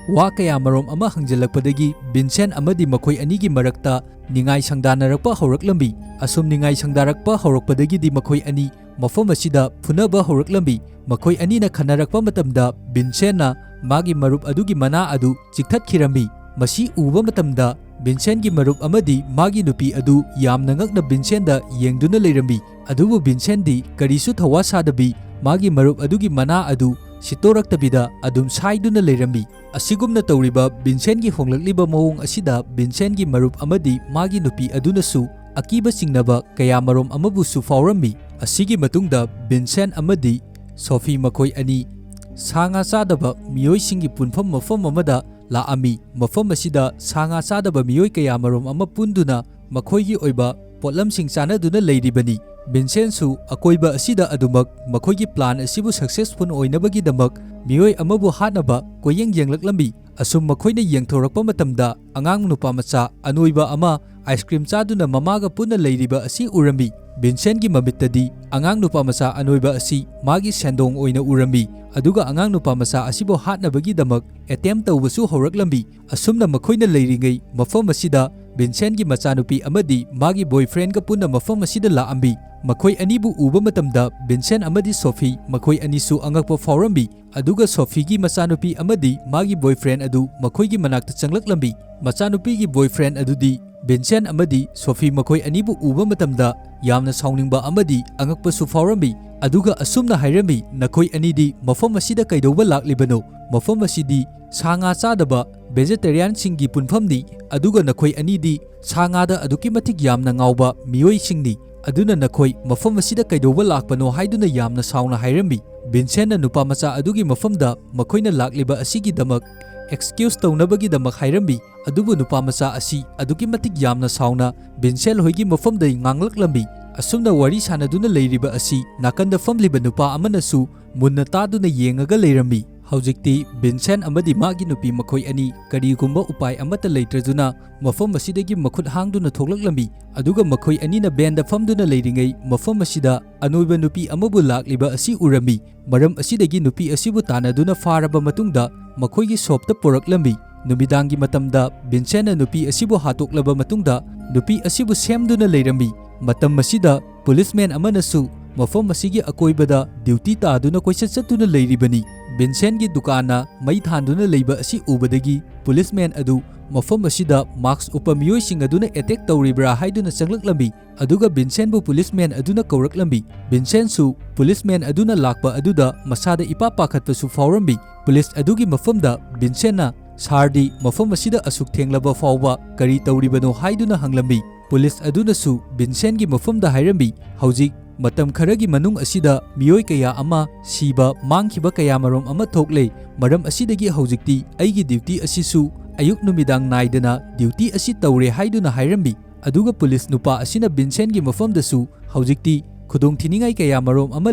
ꯋꯥ ꯀꯌꯥꯃꯔꯣꯝ ꯑꯃ ꯍꯪꯖꯤꯜꯂꯛꯄꯗꯒꯤ, ꯚꯤꯟꯁꯦꯟ ꯑꯃꯗꯤ ꯃꯈꯣꯏ ꯑꯅꯤꯒꯤ ꯃꯔꯛꯇ ꯅꯤꯡꯉꯥꯏ ꯁꯪꯗꯥꯅꯔꯛꯄ ꯍꯧꯔꯛꯂꯝꯃꯤ꯫ ꯑꯁꯨꯝ ꯅꯤꯡꯉꯥꯏ ꯁꯪꯗꯥꯔꯛꯄ ꯍꯧꯔꯛꯄꯗꯒꯤꯗꯤ ꯃꯈꯣꯏ ꯑꯅꯤ ꯃꯐꯝ ꯑꯁꯤꯗ ꯐꯨꯅꯕ ꯍꯧꯔꯛꯂꯝꯃꯤ꯫ ꯃꯈꯣꯏ ꯑꯅꯤꯅ ꯈꯟꯅꯔꯛꯄ ꯃꯇꯝꯗ, ꯚꯤꯟꯁꯦꯟꯅ ꯃꯥꯒꯤ ꯃꯔꯨꯞ ꯑꯗꯨꯒꯤ ꯃꯅꯥ ꯑꯗꯨ ꯆꯤꯛꯊꯠꯈꯤꯔꯝꯃꯤ꯫ ꯃꯁꯤ ꯎꯕ ꯃꯇꯝꯗ, ꯚꯤꯟꯁꯦꯟꯒꯤ ꯃꯔꯨꯞ ꯑꯃꯗꯤ ꯃꯥꯒꯤ ꯅꯨꯄꯤ ꯑꯗꯨ ꯌꯥꯝꯅ ꯉꯛꯅ ꯚꯤꯟꯁꯦꯟꯗ ꯌꯦꯡꯗꯨꯅ ꯂꯩꯔꯝꯃꯤ꯫ ꯑꯗꯨꯕꯨ ꯚꯤꯟꯁꯦꯟꯗꯤ ꯀꯔꯤꯁꯨ ꯊꯧꯋꯥ ꯁꯥꯗꯕꯤ, ꯃꯥꯒꯤ ꯃꯔꯨꯞ ꯑꯗꯨꯒꯤ ꯃꯅꯥ ꯑꯗꯨ ꯁꯤꯠꯇꯣꯔꯛꯇꯕꯤꯗ ꯑꯗꯨꯝ ꯁꯥꯏꯗꯨꯅ ꯂꯩꯔꯝꯃꯤ꯫ ꯑꯁꯤꯒꯨꯝꯅ ꯇꯧꯔꯤꯕ ꯚꯤꯟꯁꯦꯟꯒꯤ ꯍꯣꯡꯂꯛꯂꯤꯕ ꯃꯑꯣꯡ ꯑꯁꯤꯗ, ꯚꯤꯟꯁꯦꯟꯒꯤ ꯃꯔꯨꯞ ꯑꯃꯗꯤ ꯃꯥꯒꯤ ꯅꯨꯄꯤ ꯑꯗꯨꯅꯁꯨ ꯑꯀꯤꯕ ꯆꯤꯡꯅꯕ ꯀꯌꯥꯃꯔꯣꯝ ꯑꯃꯕꯨꯁꯨ ꯐꯥꯎꯔꯝꯃꯤ꯫ ꯑꯁꯤꯒꯤ ꯃꯇꯨꯡꯗ, ꯚꯤꯟꯁꯦꯟ ꯑꯃꯗꯤ ꯁꯣꯐꯤ ꯃꯈꯣꯏ ꯑꯅꯤ ꯁꯥ ꯉꯥ ꯆꯥꯗꯕ ꯃꯤꯑꯣꯏꯁꯤꯡꯒꯤ ꯄꯨꯟꯐꯝ ꯃꯐꯝ ꯑꯃꯗ ꯂꯥꯛꯑꯝꯃꯤ꯫ ꯃꯐꯝ ꯑꯁꯤꯗ ꯁꯥ ꯉꯥ ꯆꯥꯗꯕ ꯃꯤꯑꯣꯏ ꯀꯌꯥꯃꯔꯣꯝ ꯑꯃ ꯄꯨꯟꯗꯨꯅ ꯃꯈꯣꯏꯒꯤ ꯑꯣꯏꯕ ꯄꯣꯠꯂꯝꯁꯤꯡ ꯆꯥꯟꯅꯗꯨꯅ ꯂꯩꯔꯤꯕꯅꯤ꯫ ꯚꯤꯟꯁꯦꯟꯁꯨ ꯑꯀꯣꯏꯕ ꯑꯁꯤꯗ ꯑꯗꯨꯃꯛ ꯃꯈꯣꯏꯒꯤ plan ꯑꯁꯤꯕꯨ successful ꯑꯣꯏꯅꯕꯒꯤꯗꯃꯛ ꯃꯤꯑꯣꯏ ꯑꯃꯕꯨ ꯍꯥꯠꯅꯕ ꯀꯣꯏꯌꯦꯡ ꯌꯦꯡꯂꯛꯂꯝꯃꯤ꯫ ꯑꯁꯨꯝ ꯃꯈꯣꯏꯅ ꯌꯦꯡꯊꯣꯔꯛꯄ ꯃꯇꯝꯗ, ꯑꯉꯥꯡ ꯅꯨꯄꯥ ꯃꯆꯥ ꯑꯅꯣꯏꯕ ꯑꯃ ice cream ꯆꯥꯗꯨꯅ ꯃꯃꯥꯒ ꯄꯨꯟꯅ ꯂꯩꯔꯤꯕ ꯑꯁꯤ ꯎꯔꯝꯃꯤ꯫ ꯚꯤꯟꯁꯦꯟꯒꯤ ꯃꯃꯤꯠꯇꯗꯤ ꯑꯉꯥꯡ ꯅꯨꯄꯥ ꯃꯆꯥ ꯑꯅꯣꯏꯕ ꯑꯁꯤ ꯃꯥꯒꯤ ꯁꯦꯟꯗꯣꯡ ꯑꯣꯏꯅ ꯎꯔꯝꯃꯤ, ꯑꯗꯨꯒ ꯑꯉꯥꯡ ꯅꯨꯄꯥ ꯃꯆꯥ ꯑꯁꯤꯕꯨ ꯍꯥꯠꯅꯕꯒꯤꯗꯃꯛ attempt ꯇꯧꯕꯁꯨ ꯍꯧꯔꯛꯂꯝꯃꯤ꯫ ꯑꯁꯨꯝꯅ ꯃꯈꯣꯏꯅ ꯂꯩꯔꯤꯉꯩ ꯃꯐꯝ ꯑꯁꯤꯗ ꯚꯤꯟꯁꯦꯟꯒꯤ ꯃꯆꯥꯅꯨꯄꯤ ꯑꯃꯗꯤ ꯃꯥꯒꯤ boyfriendꯒ ꯄꯨꯟꯅ ꯃꯐꯝ ꯑꯁꯤꯗ ꯂꯥꯛꯑꯝꯃꯤ꯫ ꯃꯈꯣꯏ ꯑꯅꯤꯕꯨ ꯎꯕ ꯃꯇꯝꯗ ꯚꯤꯟꯁꯦꯟ ꯑꯃꯗꯤ ꯁꯣꯐꯤ ꯃꯈꯣꯏ ꯑꯅꯤꯁꯨ ꯑꯉꯛꯄ ꯐꯥꯎꯔꯝꯃꯤ, ꯑꯗꯨꯒ ꯁꯣꯐꯤꯒꯤ ꯃꯆꯥꯅꯨꯄꯤ ꯑꯃꯗꯤ ꯃꯥꯒꯤ boyfriend ꯑꯗꯨ ꯃꯈꯣꯏꯒꯤ ꯃꯅꯥꯛꯇ ꯆꯪꯂꯛꯂꯝꯃꯤ꯫ ꯃꯆꯥꯅꯨꯄꯤꯒꯤ boyfriend ꯑꯗꯨꯗꯤ ꯚꯤꯟꯁꯦꯟ ꯑꯃꯗꯤ ꯁꯣꯐꯤ ꯃꯈꯣꯏ ꯑꯅꯤꯕꯨ ꯎꯕ ꯃꯇꯝꯗ ꯌꯥꯝꯅ ꯁꯥꯎꯅꯤꯡꯕ ꯑꯃꯗꯤ ꯑꯉꯛꯄꯁꯨ ꯐꯥꯎꯔꯝꯃꯤ, ꯑꯗꯨꯒ ꯑꯁꯨꯝꯅ ꯍꯥꯏꯔꯝꯃꯤ, "ꯅꯈꯣꯏ ꯑꯅꯤꯗꯤ ꯃꯐꯝ ꯑꯁꯤꯗ ꯀꯩꯗꯧꯕ ꯂꯥꯛꯂꯤꯕꯅꯣ? ꯃꯐꯝ ꯑꯁꯤꯗꯤ ꯁꯥ ꯉꯥ ꯆꯥꯗꯕ vegetarianꯁꯤꯡꯒꯤ ꯄꯨꯟꯐꯝꯅꯤ, ꯑꯗꯨꯒ ꯅꯈꯣꯏ ꯑꯅꯤꯗꯤ ꯁꯥ ꯉꯥꯗ ꯑꯗꯨꯛꯀꯤ ꯃꯇꯤꯛ ꯌꯥꯝꯅ ꯉꯥꯎꯕ ꯃꯤꯑꯣꯏꯁꯤꯡꯅꯤ꯫ ꯑꯗꯨꯅ ꯅꯈꯣꯏ ꯃꯐꯝ ꯑꯁꯤꯗ ꯀꯩꯗꯧꯕ ꯂꯥꯛꯄꯅꯣ?" ꯍꯥꯏꯗꯨꯅ ꯌꯥꯝꯅ ꯁꯥꯎꯅ ꯍꯥꯏꯔꯝꯃꯤ꯫ ꯚꯤꯟꯁꯦꯟꯅ ꯅꯨꯄꯥ ꯃꯆꯥ ꯑꯗꯨꯒꯤ ꯃꯐꯝꯗ ꯃꯈꯣꯏꯅ ꯂꯥꯛꯂꯤꯕ ꯑꯁꯤꯒꯤꯗꯃꯛ excuse ꯇꯧꯅꯕꯒꯤꯗꯃꯛ ꯍꯥꯏꯔꯝꯃꯤ꯫ ꯑꯗꯨꯕꯨ ꯅꯨꯄꯥ ꯃꯆꯥ ꯑꯁꯤ ꯑꯗꯨꯛꯀꯤ ꯃꯇꯤꯛ ꯌꯥꯝꯅ ꯁꯥꯎꯅ ꯚꯤꯟꯁꯦꯟ ꯍꯣꯏꯒꯤ ꯃꯐꯝꯗ ꯉꯥꯡꯂꯛꯂꯝꯃꯤ꯫ ꯑꯁꯨꯝꯅ ꯋꯥꯔꯤ ꯁꯥꯟꯅꯗꯨꯅ ꯂꯩꯔꯤꯕ ꯑꯁꯤ ꯅꯥꯀꯟꯗ ꯐꯝꯂꯤꯕ ꯅꯨꯄꯥ ꯑꯃꯅꯁꯨ ꯃꯨꯟꯅ ꯇꯥꯗꯨꯅ ꯌꯦꯡꯉꯒ ꯂꯩꯔꯝꯃꯤ꯫ ꯍꯧꯖꯤꯛꯇꯤ ꯚꯤꯟꯁꯦꯟ ꯑꯃꯗꯤ ꯃꯥꯒꯤ ꯅꯨꯄꯤ ꯃꯈꯣꯏ ꯑꯅꯤ ꯀꯔꯤꯒꯨꯝꯕ ꯎꯄꯥꯏ ꯑꯃꯠꯇ ꯂꯩꯇ꯭ꯔꯗꯨꯅ ꯃꯐꯝ ꯑꯁꯤꯗꯒꯤ ꯃꯈꯨꯠ ꯍꯥꯡꯗꯨꯅ ꯊꯣꯛꯂꯛꯂꯝꯃꯤ, ꯑꯗꯨꯒ ꯃꯈꯣꯏ ꯑꯅꯤꯅ ꯕꯦꯟꯗ ꯐꯝꯗꯨꯅ ꯂꯩꯔꯤꯉꯩ ꯃꯐꯝ ꯑꯁꯤꯗ ꯑꯅꯣꯏꯕ ꯅꯨꯄꯤ ꯑꯃꯕꯨ ꯂꯥꯛꯂꯤꯕ ꯑꯁꯤ ꯎꯔꯝꯃꯤ꯫ ꯃꯔꯝ ꯑꯁꯤꯗꯒꯤ ꯅꯨꯄꯤ ꯑꯁꯤꯕꯨ ꯇꯥꯟꯅꯗꯨꯅ ꯐꯥꯔꯕ ꯃꯇꯨꯡꯗ ꯃꯈꯣꯏꯒꯤ ꯁꯣꯞꯇ ꯄꯨꯔꯛꯂꯝꯃꯤ꯫ ꯅꯨꯃꯤꯗꯥꯡꯒꯤ ꯃꯇꯝꯗ ꯚꯤꯟꯁꯦꯟꯅ ꯅꯨꯄꯤ ꯑꯁꯤꯕꯨ ꯍꯥꯠꯇꯣꯛꯂꯕ ꯃꯇꯨꯡꯗ ꯅꯨꯄꯤ ꯑꯁꯤꯕꯨ ꯁꯦꯝꯗꯨꯅ ꯂꯩꯔꯝꯃꯤ꯫ ꯃꯇꯝ ꯑꯁꯤꯗ ꯄꯨꯂꯤꯁꯃꯦꯟ ꯑꯃꯅꯁꯨ ꯃꯐꯝ ꯑꯁꯤꯒꯤ ꯑꯀꯣꯏꯕꯗ ꯗ꯭ꯌꯨꯇꯤ ꯇꯥꯗꯨꯅ ꯀꯣꯏꯆꯠ ꯆꯠꯇꯨꯅ ꯂꯩꯔꯤꯕꯅꯤ꯫ ꯚꯤꯟꯁꯦꯟꯒꯤ ꯗꯨꯀꯥꯟꯅ ꯃꯩ ꯊꯥꯟꯗꯨꯅ ꯂꯩꯕ ꯑꯁꯤ ꯎꯕꯗꯒꯤ ꯄꯨꯂꯤꯁꯃꯦꯟ ꯑꯗꯨ ꯃꯐꯝ ꯑꯁꯤꯗ ꯃꯥꯁꯛ ꯎꯞꯄ ꯃꯤꯑꯣꯏꯁꯤꯡ ꯑꯗꯨꯅ ꯑꯦꯇꯦꯛ ꯇꯧꯔꯤꯕ꯭ꯔꯥ ꯍꯥꯏꯗꯨꯅ ꯆꯪꯂꯛꯂꯝꯃꯤ꯫ ꯑꯗꯨꯒ ꯚꯤꯟꯁꯦꯟꯕꯨ ꯄꯨꯂꯤꯁꯃꯦꯟ ꯑꯗꯨꯅ ꯀꯧꯔꯛꯂꯝꯃꯤ꯫ ꯚꯤꯟꯁꯦꯟꯁꯨ ꯄꯨꯂꯤꯁꯃꯦꯟ ꯑꯗꯨꯅ ꯂꯥꯛꯄ ꯑꯗꯨꯗ ꯃꯁꯥꯗ ꯏꯄꯥ ꯄꯥꯈꯠꯄꯁꯨ ꯐꯥꯎꯔꯝꯃꯤ꯫ ꯄꯨꯂꯤꯁ ꯑꯗꯨꯒꯤ ꯃꯐꯝꯗ ꯚꯤꯟꯁꯦꯟꯅ, "ꯁꯥꯔꯗꯤ ꯃꯐꯝ ꯑꯁꯤꯗ ꯑꯁꯨꯛ ꯊꯦꯡꯂꯕ ꯐꯥꯎꯕ ꯀꯔꯤ ꯇꯧꯔꯤꯕꯅꯣ?" ꯍꯥꯏꯗꯨꯅ ꯍꯪꯂꯝꯃꯤ꯫ ꯄꯨꯂꯤꯁ ꯑꯗꯨꯅꯁꯨ ꯚꯤꯟꯁꯦꯟꯒꯤ ꯃꯐꯝꯗ ꯍꯥꯏꯔꯝꯃꯤ, "ꯍꯧꯖꯤꯛ ꯃꯇꯝ ꯈꯔꯒꯤ ꯃꯅꯨꯡ ꯑꯁꯤꯗ ꯃꯤꯑꯣꯏ ꯀꯌꯥ ꯑꯃ ꯁꯤꯕ ꯃꯥꯡꯈꯤꯕ ꯀꯌꯥꯃꯔꯨꯝ ꯑꯃ ꯊꯣꯛꯂꯦ꯫ ꯃꯔꯝ ꯑꯁꯤꯗꯒꯤ ꯍꯧꯖꯤꯛꯇꯤ ꯑꯩꯒꯤ ꯗ꯭ꯌꯨꯇꯤ ꯑꯁꯤꯁꯨ ꯑꯌꯨꯛ ꯅꯨꯃꯤꯗꯥꯡ ꯅꯥꯏꯗꯅ ꯗ꯭ꯌꯨꯇꯤ ꯑꯁꯤ ꯇꯧꯔꯦ" ꯍꯥꯏꯗꯨꯅ ꯍꯥꯏꯔꯝꯃꯤ꯫ ꯑꯗꯨꯒ ꯄꯨꯂꯤꯁ ꯅꯨꯄꯥ ꯑꯁꯤꯅ ꯚꯤꯟꯁꯦꯟꯒꯤ ꯃꯐꯝꯗꯁꯨ ꯍꯧꯖꯤꯛꯇꯤ ꯈꯨꯗꯣꯡꯊꯤꯅꯤꯡꯉꯥꯏ ꯀꯌꯥ ꯃꯔꯨꯝ ꯑꯃ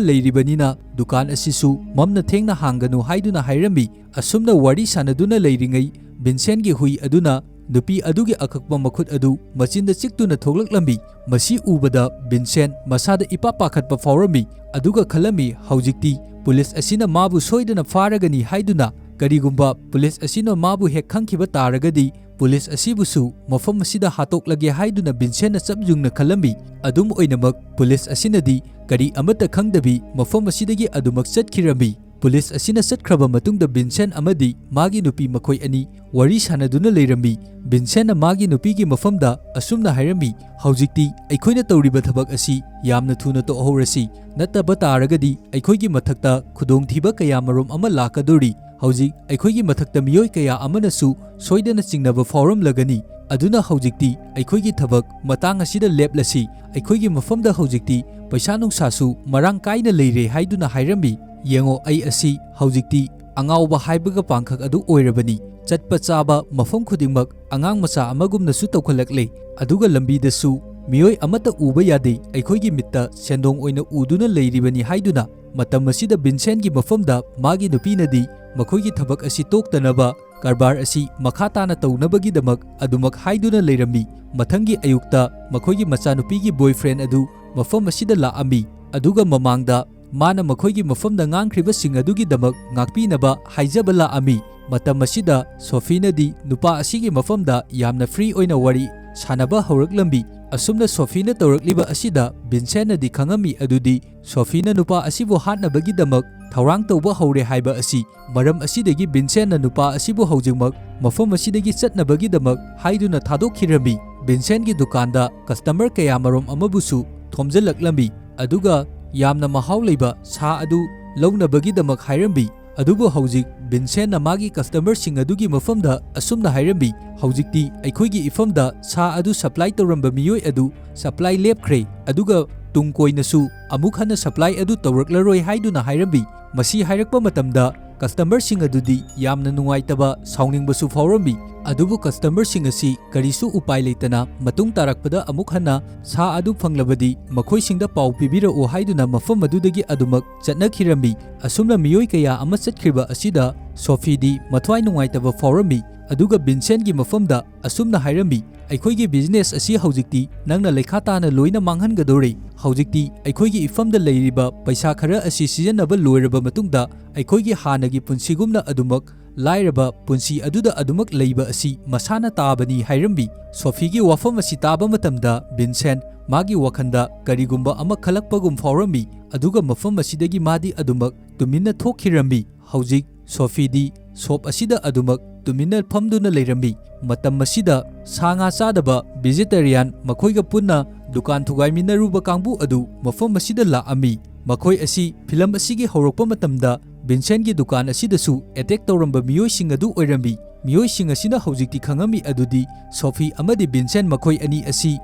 ꯂꯩꯔꯤꯕꯅꯤꯅ ꯗꯨꯀꯥꯟ ꯑꯁꯤꯁꯨ ꯃꯝꯅ ꯊꯦꯡꯅ ꯍꯥꯡꯒꯅꯨ ꯍꯥꯏꯗꯨꯅ ꯍꯥꯏꯔꯝꯃꯤ꯫ ꯑꯁꯨꯝꯅ ꯋꯥꯔꯤ ꯁꯥꯟꯅꯗꯨꯅ ꯂꯩꯔꯤꯉꯩ ꯚꯤꯟꯁꯦꯟꯒꯤ ꯍꯨꯏ ꯑꯗꯨꯅ ꯅꯨꯄꯤ ꯑꯗꯨꯒꯤ ꯑꯀꯛꯄ ꯃꯈꯨꯠ ꯑꯗꯨ ꯃꯆꯤꯟꯗ ꯆꯤꯛꯇꯨꯅ ꯊꯣꯛꯂꯛꯂꯝꯃꯤ꯫ ꯃꯁꯤ ꯎꯕꯗ ꯚꯤꯟꯁꯦꯟ ꯃꯁꯥꯗ ꯏꯄꯥ ꯄꯥꯈꯠꯄ ꯐꯥꯎꯔꯝꯃꯤ꯫ ꯑꯗꯨꯒ ꯈꯜꯂꯝꯃꯤ, ꯍꯧꯖꯤꯛꯇꯤ ꯄꯨꯂꯤꯁ ꯑꯁꯤꯅ ꯃꯥꯕꯨ ꯁꯣꯏꯗꯅ ꯐꯥꯔꯒꯅꯤ ꯍꯥꯏꯗꯨꯅ꯫ ꯀꯔꯤꯒꯨꯝꯕ ꯄꯨꯂꯤꯁ ꯑꯁꯤꯅ ꯃꯥꯕꯨ ꯍꯦꯛ ꯈꯪꯈꯤꯕ ꯇꯥꯔꯒꯗꯤ ꯄꯨꯂꯤꯁ ꯑꯁꯤꯕꯨꯁꯨ ꯃꯐꯝ ꯑꯁꯤꯗ ꯍꯥꯠꯇꯣꯛꯂꯒꯦ ꯍꯥꯏꯗꯨꯅ ꯚꯤꯟꯁꯦꯟꯅ ꯆꯞ ꯌꯨꯡꯅ ꯈꯜꯂꯝꯃꯤ꯫ ꯑꯗꯨꯝ ꯑꯣꯏꯅꯃꯛ ꯄꯨꯂꯤꯁ ꯑꯁꯤꯅꯗꯤ ꯀꯔꯤ ꯑꯃꯠꯇ ꯈꯪꯗꯕꯤ ꯃꯐꯝ ꯑꯁꯤꯗꯒꯤ ꯑꯗꯨꯃꯛ ꯆꯠꯈꯤꯔꯝꯃꯤ꯫ ꯄꯨꯂꯤꯁ ꯑꯁꯤꯅ ꯆꯠꯈ꯭ꯔꯕ ꯃꯇꯨꯡꯗ ꯚꯤꯟꯁꯦꯟ ꯑꯃꯗꯤ ꯃꯥꯒꯤ ꯅꯨꯄꯤ ꯃꯈꯣꯏ ꯑꯅꯤ ꯋꯥꯔꯤ ꯁꯥꯟꯅꯗꯨꯅ ꯂꯩꯔꯝꯃꯤ꯫ ꯚꯤꯟꯁꯦꯟꯅ ꯃꯥꯒꯤ ꯅꯨꯄꯤꯒꯤ ꯃꯐꯝꯗ ꯑꯁꯨꯝꯅ ꯍꯥꯏꯔꯝꯃꯤ, "ꯍꯧꯖꯤꯛꯇꯤ ꯑꯩꯈꯣꯏꯅ ꯇꯧꯔꯤꯕ ꯊꯕꯛ ꯑꯁꯤ ꯌꯥꯝꯅ ꯊꯨꯅ ꯇꯣꯛꯍꯧꯔꯁꯤ, ꯅꯠꯇꯕ ꯇꯥꯔꯒꯗꯤ ꯑꯩꯈꯣꯏꯒꯤ ꯃꯊꯛꯇ ꯈꯨꯗꯣꯡꯊꯤꯕ ꯀꯌꯥ ꯃꯔꯨꯝ ꯑꯃ ꯂꯥꯛꯀꯗꯣꯔꯤ꯫ ꯍꯧꯖꯤꯛ ꯑꯩꯈꯣꯏꯒꯤ ꯃꯊꯛꯇ ꯃꯤꯑꯣꯏ ꯀꯌꯥ ꯑꯃꯅꯁꯨ ꯁꯣꯏꯗꯅ ꯆꯤꯡꯅꯕ ꯐꯥꯎꯔꯝꯂꯒꯅꯤ꯫ ꯑꯗꯨꯅ ꯍꯧꯖꯤꯛꯇꯤ ꯑꯩꯈꯣꯏꯒꯤ ꯊꯕꯛ ꯃꯇꯥꯡ ꯑꯁꯤꯗ ꯂꯦꯞꯂꯁꯤ꯫ ꯑꯩꯈꯣꯏꯒꯤ ꯃꯐꯝꯗ ꯍꯧꯖꯤꯛꯇꯤ ꯄꯩꯁꯥ ꯅꯨꯡꯁꯥꯁꯨ ꯃꯔꯥꯡ ꯀꯥꯏꯅ ꯂꯩꯔꯦ" ꯍꯥꯏꯗꯨꯅ ꯍꯥꯏꯔꯝꯃꯤ꯫ ꯌꯦꯡꯉꯣ, ꯑꯩ ꯑꯁꯤ ꯍꯧꯖꯤꯛꯇꯤ ꯑꯉꯥꯎꯕ ꯍꯥꯏꯕꯒ ꯄꯥꯡꯈꯛ ꯑꯗꯨ ꯑꯣꯏꯔꯕꯅꯤ꯫ ꯆꯠꯄ ꯆꯥꯕ ꯃꯐꯝ ꯈꯨꯗꯤꯡꯃꯛ ꯑꯉꯥꯡ ꯃꯆꯥ ꯑꯃꯒꯨꯝꯅꯁꯨ ꯇꯧꯈꯠꯂꯛꯂꯦ꯫ ꯑꯗꯨꯒ ꯂꯝꯕꯤꯗꯁꯨ ꯃꯤꯑꯣꯏ ꯑꯃꯠꯇ ꯎꯕ ꯌꯥꯗꯦ, ꯑꯩꯈꯣꯏꯒꯤ ꯃꯤꯠꯇ ꯁꯦꯟꯗꯣꯡ ꯑꯣꯏꯅ ꯎꯗꯨꯅ ꯂꯩꯔꯤꯕꯅꯤ ꯍꯥꯏꯗꯨꯅ꯫ ꯃꯇꯝ ꯑꯁꯤꯗ ꯚꯤꯟꯁꯦꯟꯒꯤ ꯃꯐꯝꯗ ꯃꯥꯒꯤ ꯅꯨꯄꯤꯅꯗꯤ ꯃꯈꯣꯏꯒꯤ ꯊꯕꯛ ꯑꯁꯤ ꯇꯣꯛꯇꯅꯕ ꯀꯔꯕꯥꯔ ꯑꯁꯤ ꯃꯈꯥ ꯇꯥꯅ ꯇꯧꯅꯕꯒꯤꯗꯃꯛ ꯑꯗꯨꯃꯛ ꯍꯥꯏꯗꯨꯅ ꯂꯩꯔꯝꯃꯤ꯫ ꯃꯊꯪꯒꯤ ꯑꯌꯨꯛꯇ ꯃꯈꯣꯏꯒꯤ ꯃꯆꯥꯅꯨꯄꯤꯒꯤ boyfriend ꯑꯗꯨ ꯃꯐꯝ ꯑꯁꯤꯗ ꯂꯥꯛꯑꯝꯃꯤ, ꯑꯗꯨꯒ ꯃꯃꯥꯡꯗ ꯃꯥꯅ ꯃꯈꯣꯏꯒꯤ ꯃꯐꯝꯗ ꯉꯥꯡꯈ꯭ꯔꯤꯕꯁꯤꯡ ꯑꯗꯨꯒꯤꯗꯃꯛ ꯉꯥꯛꯄꯤꯅꯕ ꯍꯥꯏꯖꯕ ꯂꯥꯛꯑꯝꯃꯤ꯫ ꯃꯇꯝ ꯑꯁꯤꯗ ꯁꯣꯐꯤꯅꯗꯤ ꯅꯨꯄꯥ ꯑꯁꯤꯒꯤ ꯃꯐꯝꯗ ꯌꯥꯝꯅ free ꯑꯣꯏꯅ ꯋꯥꯔꯤ ꯁꯥꯟꯅꯕ ꯍꯧꯔꯛꯂꯝꯃꯤ꯫ ꯑꯁꯨꯝꯅ ꯁꯣꯐꯤꯅ ꯇꯧꯔꯛꯂꯤꯕ ꯑꯁꯤꯗ ꯚꯤꯟꯁꯦꯟꯅꯗꯤ ꯈꯪꯉꯝꯃꯤ ꯑꯗꯨꯗꯤ ꯁꯣꯐꯤꯅ ꯅꯨꯄꯥ ꯑꯁꯤꯕꯨ ꯍꯥꯠꯅꯕꯒꯤꯗꯃꯛ ꯊꯧꯔꯥꯡ ꯇꯧꯕ ꯍꯧꯔꯦ ꯍꯥꯏꯕ ꯑꯁꯤ꯫ ꯃꯔꯝ ꯑꯁꯤꯗꯒꯤ ꯚꯤꯟꯁꯦꯟꯅ ꯅꯨꯄꯥ ꯑꯁꯤꯕꯨ ꯍꯧꯖꯤꯛꯃꯛ ꯃꯐꯝ ꯑꯁꯤꯗꯒꯤ ꯆꯠꯅꯕꯒꯤꯗꯃꯛ ꯍꯥꯏꯗꯨꯅ ꯊꯥꯗꯣꯛꯈꯤꯔꯝꯃꯤ꯫ ꯚꯤꯟꯁꯦꯟꯒꯤ ꯗꯨꯀꯥꯟꯗ customer ꯀꯌꯥ ꯃꯔꯨꯝ ꯑꯃꯕꯨꯁꯨ ꯊꯣꯝꯖꯤꯜꯂꯛꯂꯝꯃꯤ, ꯑꯗꯨꯒ ꯌꯥꯝꯅ ꯃꯍꯥꯎ ꯂꯩꯕ ꯁꯥ ꯑꯗꯨ ꯂꯧꯅꯕꯒꯤꯗꯃꯛ ꯍꯥꯏꯔꯝꯃꯤ꯫ ꯑꯗꯨꯕꯨ ꯍꯧꯖꯤꯛ ꯚꯤꯟꯁꯦꯟꯅ ꯃꯥꯒꯤ customerꯁꯤꯡ ꯑꯗꯨꯒꯤ ꯃꯐꯝꯗ ꯑꯁꯨꯝꯅ ꯍꯥꯏꯔꯝꯃꯤ, "ꯍꯧꯖꯤꯛꯇꯤ ꯑꯩꯈꯣꯏꯒꯤ ꯏꯐꯝꯗ ꯁꯥ ꯑꯗꯨ supply ꯇꯧꯔꯝꯕ ꯃꯤꯑꯣꯏ ꯑꯗꯨ supply ꯂꯦꯞꯈ꯭ꯔꯦ, ꯑꯗꯨꯒ ꯇꯨꯡ ꯀꯣꯏꯅꯁꯨ ꯑꯃꯨꯛ ꯍꯟꯅ supply ꯑꯗꯨ ꯇꯧꯔꯛꯂꯔꯣꯏ" ꯍꯥꯏꯗꯨꯅ ꯍꯥꯏꯔꯝꯃꯤ꯫ ꯃꯁꯤ ꯍꯥꯏꯔꯛꯄ ꯃꯇꯝꯗ customerꯁꯤꯡ ꯑꯗꯨꯗꯤ ꯌꯥꯝꯅ ꯅꯨꯡꯉꯥꯏꯇꯕ, ꯁꯥꯎꯅꯤꯡꯕꯁꯨ ꯐꯥꯎꯔꯝꯃꯤ꯫ ꯑꯗꯨꯕꯨ customerꯁꯤꯡ ꯑꯁꯤ ꯀꯔꯤꯁꯨ ꯎꯄꯥꯏ ꯂꯩꯇꯅ ꯃꯇꯨꯡ ꯇꯥꯔꯛꯄꯗ ꯑꯃꯨꯛ ꯍꯟꯅ ꯁꯥ ꯑꯗꯨ ꯐꯪꯂꯕꯗꯤ ꯃꯈꯣꯏꯁꯤꯡꯗ ꯄꯥꯎ ꯄꯤꯕꯤꯔꯛꯎ ꯍꯥꯏꯗꯨꯅ ꯃꯐꯝ ꯑꯗꯨꯗꯒꯤ ꯑꯗꯨꯃꯛ ꯆꯠꯅꯈꯤꯔꯝꯃꯤ꯫ ꯑꯁꯨꯝꯅ ꯃꯤꯑꯣꯏ ꯀꯌꯥ ꯑꯃ ꯆꯠꯈ꯭ꯔꯤꯕ ꯑꯁꯤꯗ ꯁꯣꯐꯤꯗꯤ ꯃꯊ꯭ꯋꯥꯏ ꯅꯨꯡꯉꯥꯏꯇꯕ ꯐꯥꯎꯔꯝꯃꯤ꯫ ꯑꯗꯨꯒ ꯚꯤꯟꯁꯦꯟꯒꯤ ꯃꯐꯝꯗ ꯑꯁꯨꯝꯅ ꯍꯥꯏꯔꯝꯃꯤ, "ꯑꯩꯈꯣꯏꯒꯤ business ꯑꯁꯤ ꯍꯧꯖꯤꯛꯇꯤ ꯅꯪꯅ ꯂꯩꯈꯥ ꯇꯥꯅ ꯂꯣꯏꯅ ꯃꯥꯡꯍꯟꯒꯗꯧꯔꯦ꯫ ꯍꯧꯖꯤꯛꯇꯤ ꯑꯩꯈꯣꯏꯒꯤ ꯏꯐꯝꯗ ꯂꯩꯔꯤꯕ ꯄꯩꯁꯥ ꯈꯔ ꯑꯁꯤ ꯁꯤꯖꯤꯟꯅꯕ ꯂꯣꯏꯔꯕ ꯃꯇꯨꯡꯗ ꯑꯩꯈꯣꯏꯒꯤ ꯍꯥꯟꯅꯒꯤ ꯄꯨꯟꯁꯤꯒꯨꯝꯅ ꯑꯗꯨꯃꯛ ꯂꯥꯏꯔꯕ ꯄꯨꯟꯁꯤ ꯑꯗꯨꯗ ꯑꯗꯨꯃꯛ ꯂꯩꯕ ꯑꯁꯤ ꯃꯁꯥꯅ ꯇꯥꯕꯅꯤ" ꯍꯥꯏꯔꯝꯃꯤ꯫ ꯁꯣꯐꯤꯒꯤ ꯋꯥꯐꯝ ꯑꯁꯤ ꯇꯥꯕ ꯃꯇꯝꯗ ꯚꯤꯟꯁꯦꯟ ꯃꯥꯒꯤ ꯋꯥꯈꯜꯗ ꯀꯔꯤꯒꯨꯝꯕ ꯑꯃ ꯈꯜꯂꯛꯄꯒꯨꯝ ꯐꯥꯎꯔꯝꯃꯤ, ꯑꯗꯨꯒ ꯃꯐꯝ ꯑꯁꯤꯗꯒꯤ ꯃꯥꯗꯤ ꯑꯗꯨꯃꯛ ꯇꯨꯃꯤꯟꯅ ꯊꯣꯛꯈꯤꯔꯝꯃꯤ꯫ ꯍꯧꯖꯤꯛ ꯁꯣꯐꯤꯗꯤ shop ꯑꯁꯤꯗ ꯑꯗꯨꯃꯛ ꯇꯨꯃꯤꯟꯅ ꯐꯝꯗꯨꯅ ꯂꯩꯔꯝꯃꯤ꯫ ꯃꯇꯝ ꯑꯁꯤꯗ ꯁꯥ ꯉꯥ ꯆꯥꯗꯕ vegetarian ꯃꯈꯣꯏꯒ ꯄꯨꯟꯅ ꯗꯨꯀꯥꯟ ꯊꯨꯒꯥꯏꯃꯤꯟꯅꯔꯨꯕ ꯀꯥꯡꯕꯨ ꯑꯗꯨ ꯃꯐꯝ ꯑꯁꯤꯗ ꯂꯥꯛꯑꯝꯃꯤ꯫ ꯃꯈꯣꯏ ꯑꯁꯤ ꯐꯤꯂꯝ ꯑꯁꯤꯒꯤ ꯍꯧꯔꯛꯄ ꯃꯇꯝꯗ ꯚꯤꯟꯁꯦꯟꯒꯤ ꯗꯨꯀꯥꯟ ꯑꯁꯤꯗꯁꯨ attack ꯇꯧꯔꯝꯕ ꯃꯤꯑꯣꯏꯁꯤꯡ ꯑꯗꯨ ꯑꯣꯏꯔꯝꯃꯤ꯫ ꯃꯤꯑꯣꯏꯁꯤꯡ ꯑꯁꯤꯅ ꯍꯧꯖꯤꯛꯇꯤ ꯈꯪꯉꯝꯃꯤ ꯑꯗꯨꯗꯤ ꯁꯣꯐꯤ ꯑꯃꯗꯤ ꯚꯤꯟꯁꯦꯟ ꯃꯈꯣꯏ ꯑꯅꯤ ꯑꯁꯤ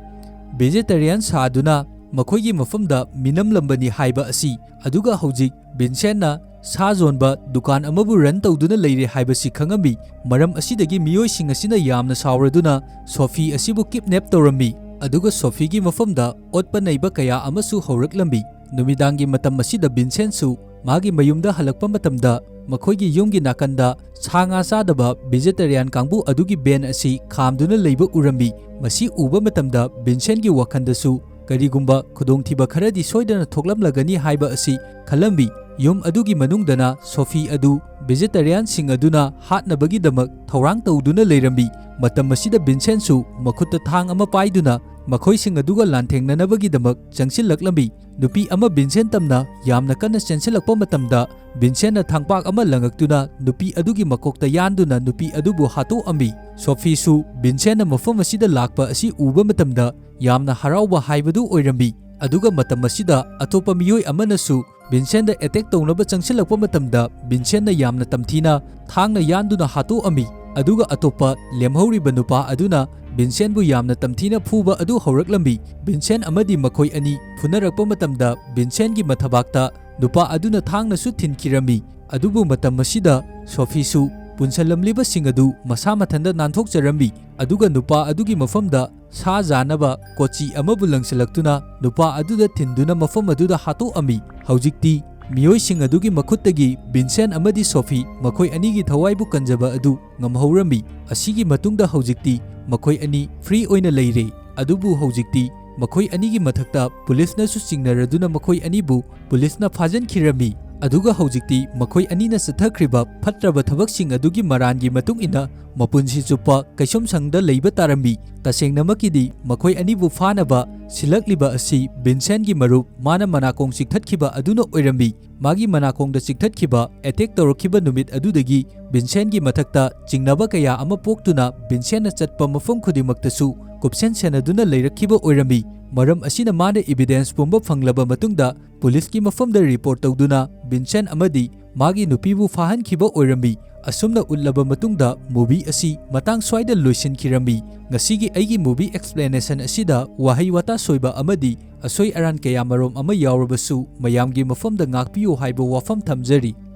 vegetarian ꯁꯥꯗꯨꯅ ꯃꯈꯣꯏꯒꯤ ꯃꯐꯝꯗ ꯃꯤꯅꯝꯂꯝꯕꯅꯤ ꯍꯥꯏꯕ ꯑꯁꯤ꯫ ꯑꯗꯨꯒ ꯍꯧꯖꯤꯛ ꯚꯤꯟꯁꯦꯟꯅ ꯁꯥ ꯌꯣꯟꯕ ꯗꯨꯀꯥꯟ ꯑꯃꯕꯨ run ꯇꯧꯗꯨꯅ ꯂꯩꯔꯦ ꯍꯥꯏꯕꯁꯤ ꯈꯪꯉꯝꯃꯤ꯫ ꯃꯔꯝ ꯑꯁꯤꯗꯒꯤ ꯃꯤꯑꯣꯏꯁꯤꯡ ꯑꯁꯤꯅ ꯌꯥꯝꯅ ꯁꯥꯎꯔꯗꯨꯅ ꯁꯣꯐꯤ ꯑꯁꯤꯕꯨ kidnap ꯇꯧꯔꯝꯃꯤ, ꯑꯗꯨꯒ ꯁꯣꯐꯤꯒꯤ ꯃꯐꯝꯗ ꯑꯣꯠꯄ ꯅꯩꯕ ꯀꯌꯥ ꯑꯃꯁꯨ ꯍꯧꯔꯛꯂꯝꯃꯤ꯫ ꯅꯨꯃꯤꯗꯥꯡꯒꯤ ꯃꯇꯝ ꯑꯁꯤꯗ ꯚꯤꯟꯁꯦꯟꯁꯨ ꯃꯥꯒꯤ ꯃꯌꯨꯝꯗ ꯍꯜꯂꯛꯄ ꯃꯇꯝꯗ ꯃꯈꯣꯏꯒꯤ ꯌꯨꯝꯒꯤ ꯅꯥꯀꯟꯗ ꯁꯥ ꯉꯥ ꯆꯥꯗꯕ vegetarian ꯀꯥꯡꯕꯨ ꯑꯗꯨꯒꯤ van ꯑꯁꯤ ꯈꯥꯝꯗꯨꯅ ꯂꯩꯕ ꯎꯔꯝꯃꯤ꯫ ꯃꯁꯤ ꯎꯕ ꯃꯇꯝꯗ ꯚꯤꯟꯁꯦꯟꯒꯤ ꯋꯥꯈꯜꯗꯁꯨ ꯀꯔꯤꯒꯨꯝꯕ ꯈꯨꯗꯣꯡꯊꯤꯕ ꯈꯔꯗꯤ ꯁꯣꯏꯗꯅ ꯊꯣꯛꯂꯝꯂꯒꯅꯤ ꯍꯥꯏꯕ ꯑꯁꯤ ꯈꯜꯂꯝꯃꯤ꯫ ꯌꯨꯝ ꯑꯗꯨꯒꯤ ꯃꯅꯨꯡꯗꯅ ꯁꯣꯐꯤ ꯑꯗꯨ vegetarianꯁꯤꯡ ꯑꯗꯨꯅ ꯍꯥꯠꯅꯕꯒꯤꯗꯃꯛ ꯊꯧꯔꯥꯡ ꯇꯧꯗꯨꯅ ꯂꯩꯔꯝꯃꯤ꯫ ꯃꯇꯝ ꯑꯁꯤꯗ ꯚꯤꯟꯁꯦꯟꯁꯨ ꯃꯈꯨꯠꯇ ꯊꯥꯡ ꯑꯃ ꯄꯥꯏꯗꯨꯅ ꯃꯈꯣꯏꯁꯤꯡ ꯑꯗꯨꯒ ꯂꯥꯟꯊꯦꯡꯅꯅꯕꯒꯤꯗꯃꯛ ꯆꯪꯁꯤꯜꯂꯛꯂꯝꯃꯤ꯫ ꯅꯨꯄꯤ ꯑꯃ ꯚꯤꯟꯁꯦꯟ ꯇꯝꯅ ꯌꯥꯝꯅ ꯀꯟꯅ ꯆꯦꯟꯁꯤꯜꯂꯛꯄ ꯃꯇꯝꯗ ꯚꯤꯟꯁꯦꯟꯅ ꯊꯥꯡꯄꯥꯛ ꯑꯃ ꯂꯪꯉꯛꯇꯨꯅ ꯅꯨꯄꯤ ꯑꯗꯨꯒꯤ ꯃꯀꯣꯛꯇ ꯌꯥꯟꯗꯨꯅ ꯅꯨꯄꯤ ꯑꯗꯨꯕꯨ ꯍꯥꯠꯇꯣꯛꯑꯝꯃꯤ꯫ ꯁꯣꯐꯤꯁꯨ ꯚꯤꯟꯁꯦꯟꯅ ꯃꯐꯝ ꯑꯁꯤꯗ ꯂꯥꯛꯄ ꯑꯁꯤ ꯎꯕ ꯃꯇꯝꯗ ꯌꯥꯝꯅ ꯍꯔꯥꯎꯕ ꯍꯥꯏꯕꯗꯨ ꯑꯣꯏꯔꯝꯃꯤ꯫ ꯑꯗꯨꯒ ꯃꯇꯝ ꯑꯁꯤꯗ ꯑꯇꯣꯞꯄ ꯃꯤꯑꯣꯏ ꯑꯃꯅꯁꯨ ꯚꯤꯟꯁꯦꯟꯗ attack ꯇꯧꯅꯕ ꯆꯪꯁꯤꯜꯂꯛꯄ ꯃꯇꯝꯗ ꯚꯤꯟꯁꯦꯟꯅ ꯌꯥꯝꯅ ꯇꯝꯊꯤꯅ ꯊꯥꯡꯅ ꯌꯥꯟꯗꯨꯅ ꯍꯥꯠꯇꯣꯛꯑꯝꯃꯤ꯫ ꯑꯗꯨꯒ ꯑꯇꯣꯞꯄ ꯂꯦꯝꯍꯧꯔꯤꯕ ꯅꯨꯄꯥ ꯑꯗꯨꯅ ꯚꯤꯟꯁꯦꯟꯕꯨ ꯌꯥꯝꯅ ꯇꯝꯊꯤꯅ ꯐꯨꯕ ꯑꯗꯨ ꯍꯧꯔꯛꯂꯝꯃꯤ꯫ ꯚꯤꯟꯁꯦꯟ ꯑꯃꯗꯤ ꯃꯈꯣꯏ ꯑꯅꯤ ꯐꯨꯅꯔꯛꯄ ꯃꯇꯝꯗ ꯚꯤꯟꯁꯦꯟꯒꯤ ꯃꯊꯕꯥꯛꯇ ꯅꯨꯄꯥ ꯑꯗꯨꯅ ꯊꯥꯡꯅꯁꯨ ꯊꯤꯟꯈꯤꯔꯝꯃꯤ꯫ ꯑꯗꯨꯕꯨ ꯃꯇꯝ ꯑꯁꯤꯗ ꯁꯣꯐꯤꯁꯨ ꯄꯨꯟꯁꯜꯂꯝꯂꯤꯕꯁꯤꯡ ꯑꯗꯨ ꯃꯁꯥ ꯃꯊꯟꯇ ꯅꯥꯟꯊꯣꯛꯆꯔꯝꯃꯤ, ꯑꯗꯨꯒ ꯅꯨꯄꯥ ꯑꯗꯨꯒꯤ ꯃꯐꯝꯗ ꯁꯥ ꯆꯥꯅꯕ ꯀꯣꯆꯤ ꯑꯃꯕꯨ ꯂꯪꯁꯤꯜꯂꯛꯇꯨꯅ ꯅꯨꯄꯥ ꯑꯗꯨꯗ ꯊꯤꯟꯗꯨꯅ ꯃꯐꯝ ꯑꯗꯨꯗ ꯍꯥꯠꯇꯣꯛꯑꯝꯃꯤ꯫ ꯍꯧꯖꯤꯛꯇꯤ ꯃꯤꯑꯣꯏꯁꯤꯡ ꯑꯗꯨꯒꯤ ꯃꯈꯨꯠꯇꯒꯤ ꯚꯤꯟꯁꯦꯟ ꯑꯃꯗꯤ ꯁꯣꯐꯤ ꯃꯈꯣꯏ ꯑꯅꯤꯒꯤ ꯊꯋꯥꯏꯕꯨ ꯀꯟꯖꯕ ꯑꯗꯨ ꯉꯝꯍꯧꯔꯝꯃꯤ꯫ ꯑꯁꯤꯒꯤ ꯃꯇꯨꯡꯗ ꯍꯧꯖꯤꯛꯇꯤ ꯃꯈꯣꯏ ꯑꯅꯤ ꯐ꯭ꯔꯤ ꯑꯣꯏꯅ ꯂꯩꯔꯦ꯫ ꯑꯗꯨꯕꯨ ꯍꯧꯖꯤꯛꯇꯤ ꯃꯈꯣꯏ ꯑꯅꯤꯒꯤ ꯃꯊꯛꯇ ꯄꯨꯂꯤꯁꯅꯁꯨ ꯆꯤꯡꯅꯔꯗꯨꯅ ꯃꯈꯣꯏ ꯑꯅꯤꯕꯨ ꯄꯨꯂꯤꯁꯅ ꯐꯥꯖꯤꯟꯈꯤꯔꯝꯃꯤ꯫ ꯑꯗꯨꯒ ꯍꯧꯖꯤꯛꯇꯤ ꯃꯈꯣꯏ ꯑꯅꯤꯅ ꯆꯠꯊꯈ꯭ꯔꯤꯕ ꯐꯠꯇ꯭ꯔꯕ ꯊꯕꯛꯁꯤꯡ ꯑꯗꯨꯒꯤ ꯃꯔꯥꯟꯒꯤ ꯃꯇꯨꯡ ꯏꯟꯅ ꯃꯄꯨꯟꯁꯤ ꯆꯨꯞꯄ ꯀꯩꯁꯨꯝꯁꯪꯗ ꯂꯩꯕ ꯇꯥꯔꯝꯃꯤ꯫ ꯇꯁꯦꯡꯅꯃꯛꯀꯤꯗꯤ ꯃꯈꯣꯏ ꯑꯅꯤꯕꯨ ꯐꯥꯅꯕ ꯁꯤꯜꯂꯛꯂꯤꯕ ꯑꯁꯤ ꯚꯤꯟꯁꯦꯟꯒꯤ ꯃꯔꯨꯞ, ꯃꯥꯅ ꯃꯅꯥꯀꯣꯡ ꯆꯤꯛꯊꯠꯈꯤꯕ ꯑꯗꯨꯅ ꯑꯣꯏꯔꯝꯃꯤ꯫ ꯃꯥꯒꯤ ꯃꯅꯥꯀꯣꯡꯗ ꯆꯤꯛꯊꯠꯈꯤꯕ, ꯑꯦꯇꯦꯛ ꯇꯧꯔꯛꯈꯤꯕ ꯅꯨꯃꯤꯠ ꯑꯗꯨꯗꯒꯤ ꯚꯤꯟꯁꯦꯟꯒꯤ ꯃꯊꯛꯇ ꯆꯤꯡꯅꯕ ꯀꯌꯥ ꯑꯃ ꯄꯣꯛꯇꯨꯅ ꯚꯤꯟꯁꯦꯟꯅ ꯆꯠꯄ ꯃꯐꯝ ꯈꯨꯗꯤꯡꯃꯛꯇꯁꯨ ꯀꯨꯞꯁꯦꯟ ꯁꯦꯟꯅꯗꯨꯅ ꯂꯩꯔꯛꯈꯤꯕ ꯑꯣꯏꯔꯝꯃꯤ꯫ ꯃꯔꯝ ꯑꯁꯤꯅ ꯃꯥꯅ ꯏꯕꯤꯗꯦꯟꯁ ꯄꯨꯝꯕ ꯐꯪꯂꯕ ꯃꯇꯨꯡꯗ ꯄꯨꯂꯤꯁꯀꯤ ꯃꯐꯝꯗ ꯔꯤꯄꯣꯔꯠ ꯇꯧꯗꯨꯅ ꯚꯤꯟꯁꯦꯟ ꯑꯃꯗꯤ ꯃꯥꯒꯤ ꯅꯨꯄꯤꯕꯨ ꯐꯥꯍꯟꯈꯤꯕ ꯑꯣꯏꯔꯝꯃꯤ꯫ ꯑꯁꯨꯝꯅ ꯎꯠꯂꯕ ꯃꯇꯨꯡꯗ movie ꯑꯁꯤ ꯃꯇꯥꯡ ꯁ꯭ꯋꯥꯏꯗ ꯂꯣꯏꯁꯤꯟꯈꯤꯔꯝꯃꯤ꯫ ꯉꯁꯤꯒꯤ ꯑꯩꯒꯤ movie explanation ꯑꯁꯤꯗ ꯋꯥꯍꯩ ꯋꯥꯇꯥ ꯁꯣꯏꯕ ꯑꯃꯗꯤ ꯑꯁꯣꯏ ꯑꯔꯥꯟ ꯀꯌꯥ ꯃꯔꯨꯝ ꯑꯃ ꯌꯥꯎꯔꯕꯁꯨ ꯃꯌꯥꯝꯒꯤ ꯃꯐꯝꯗ ꯉꯥꯛꯄꯤꯌꯨ ꯍꯥꯏꯕ ꯋꯥꯐꯝ ꯊꯝꯖꯔꯤ꯫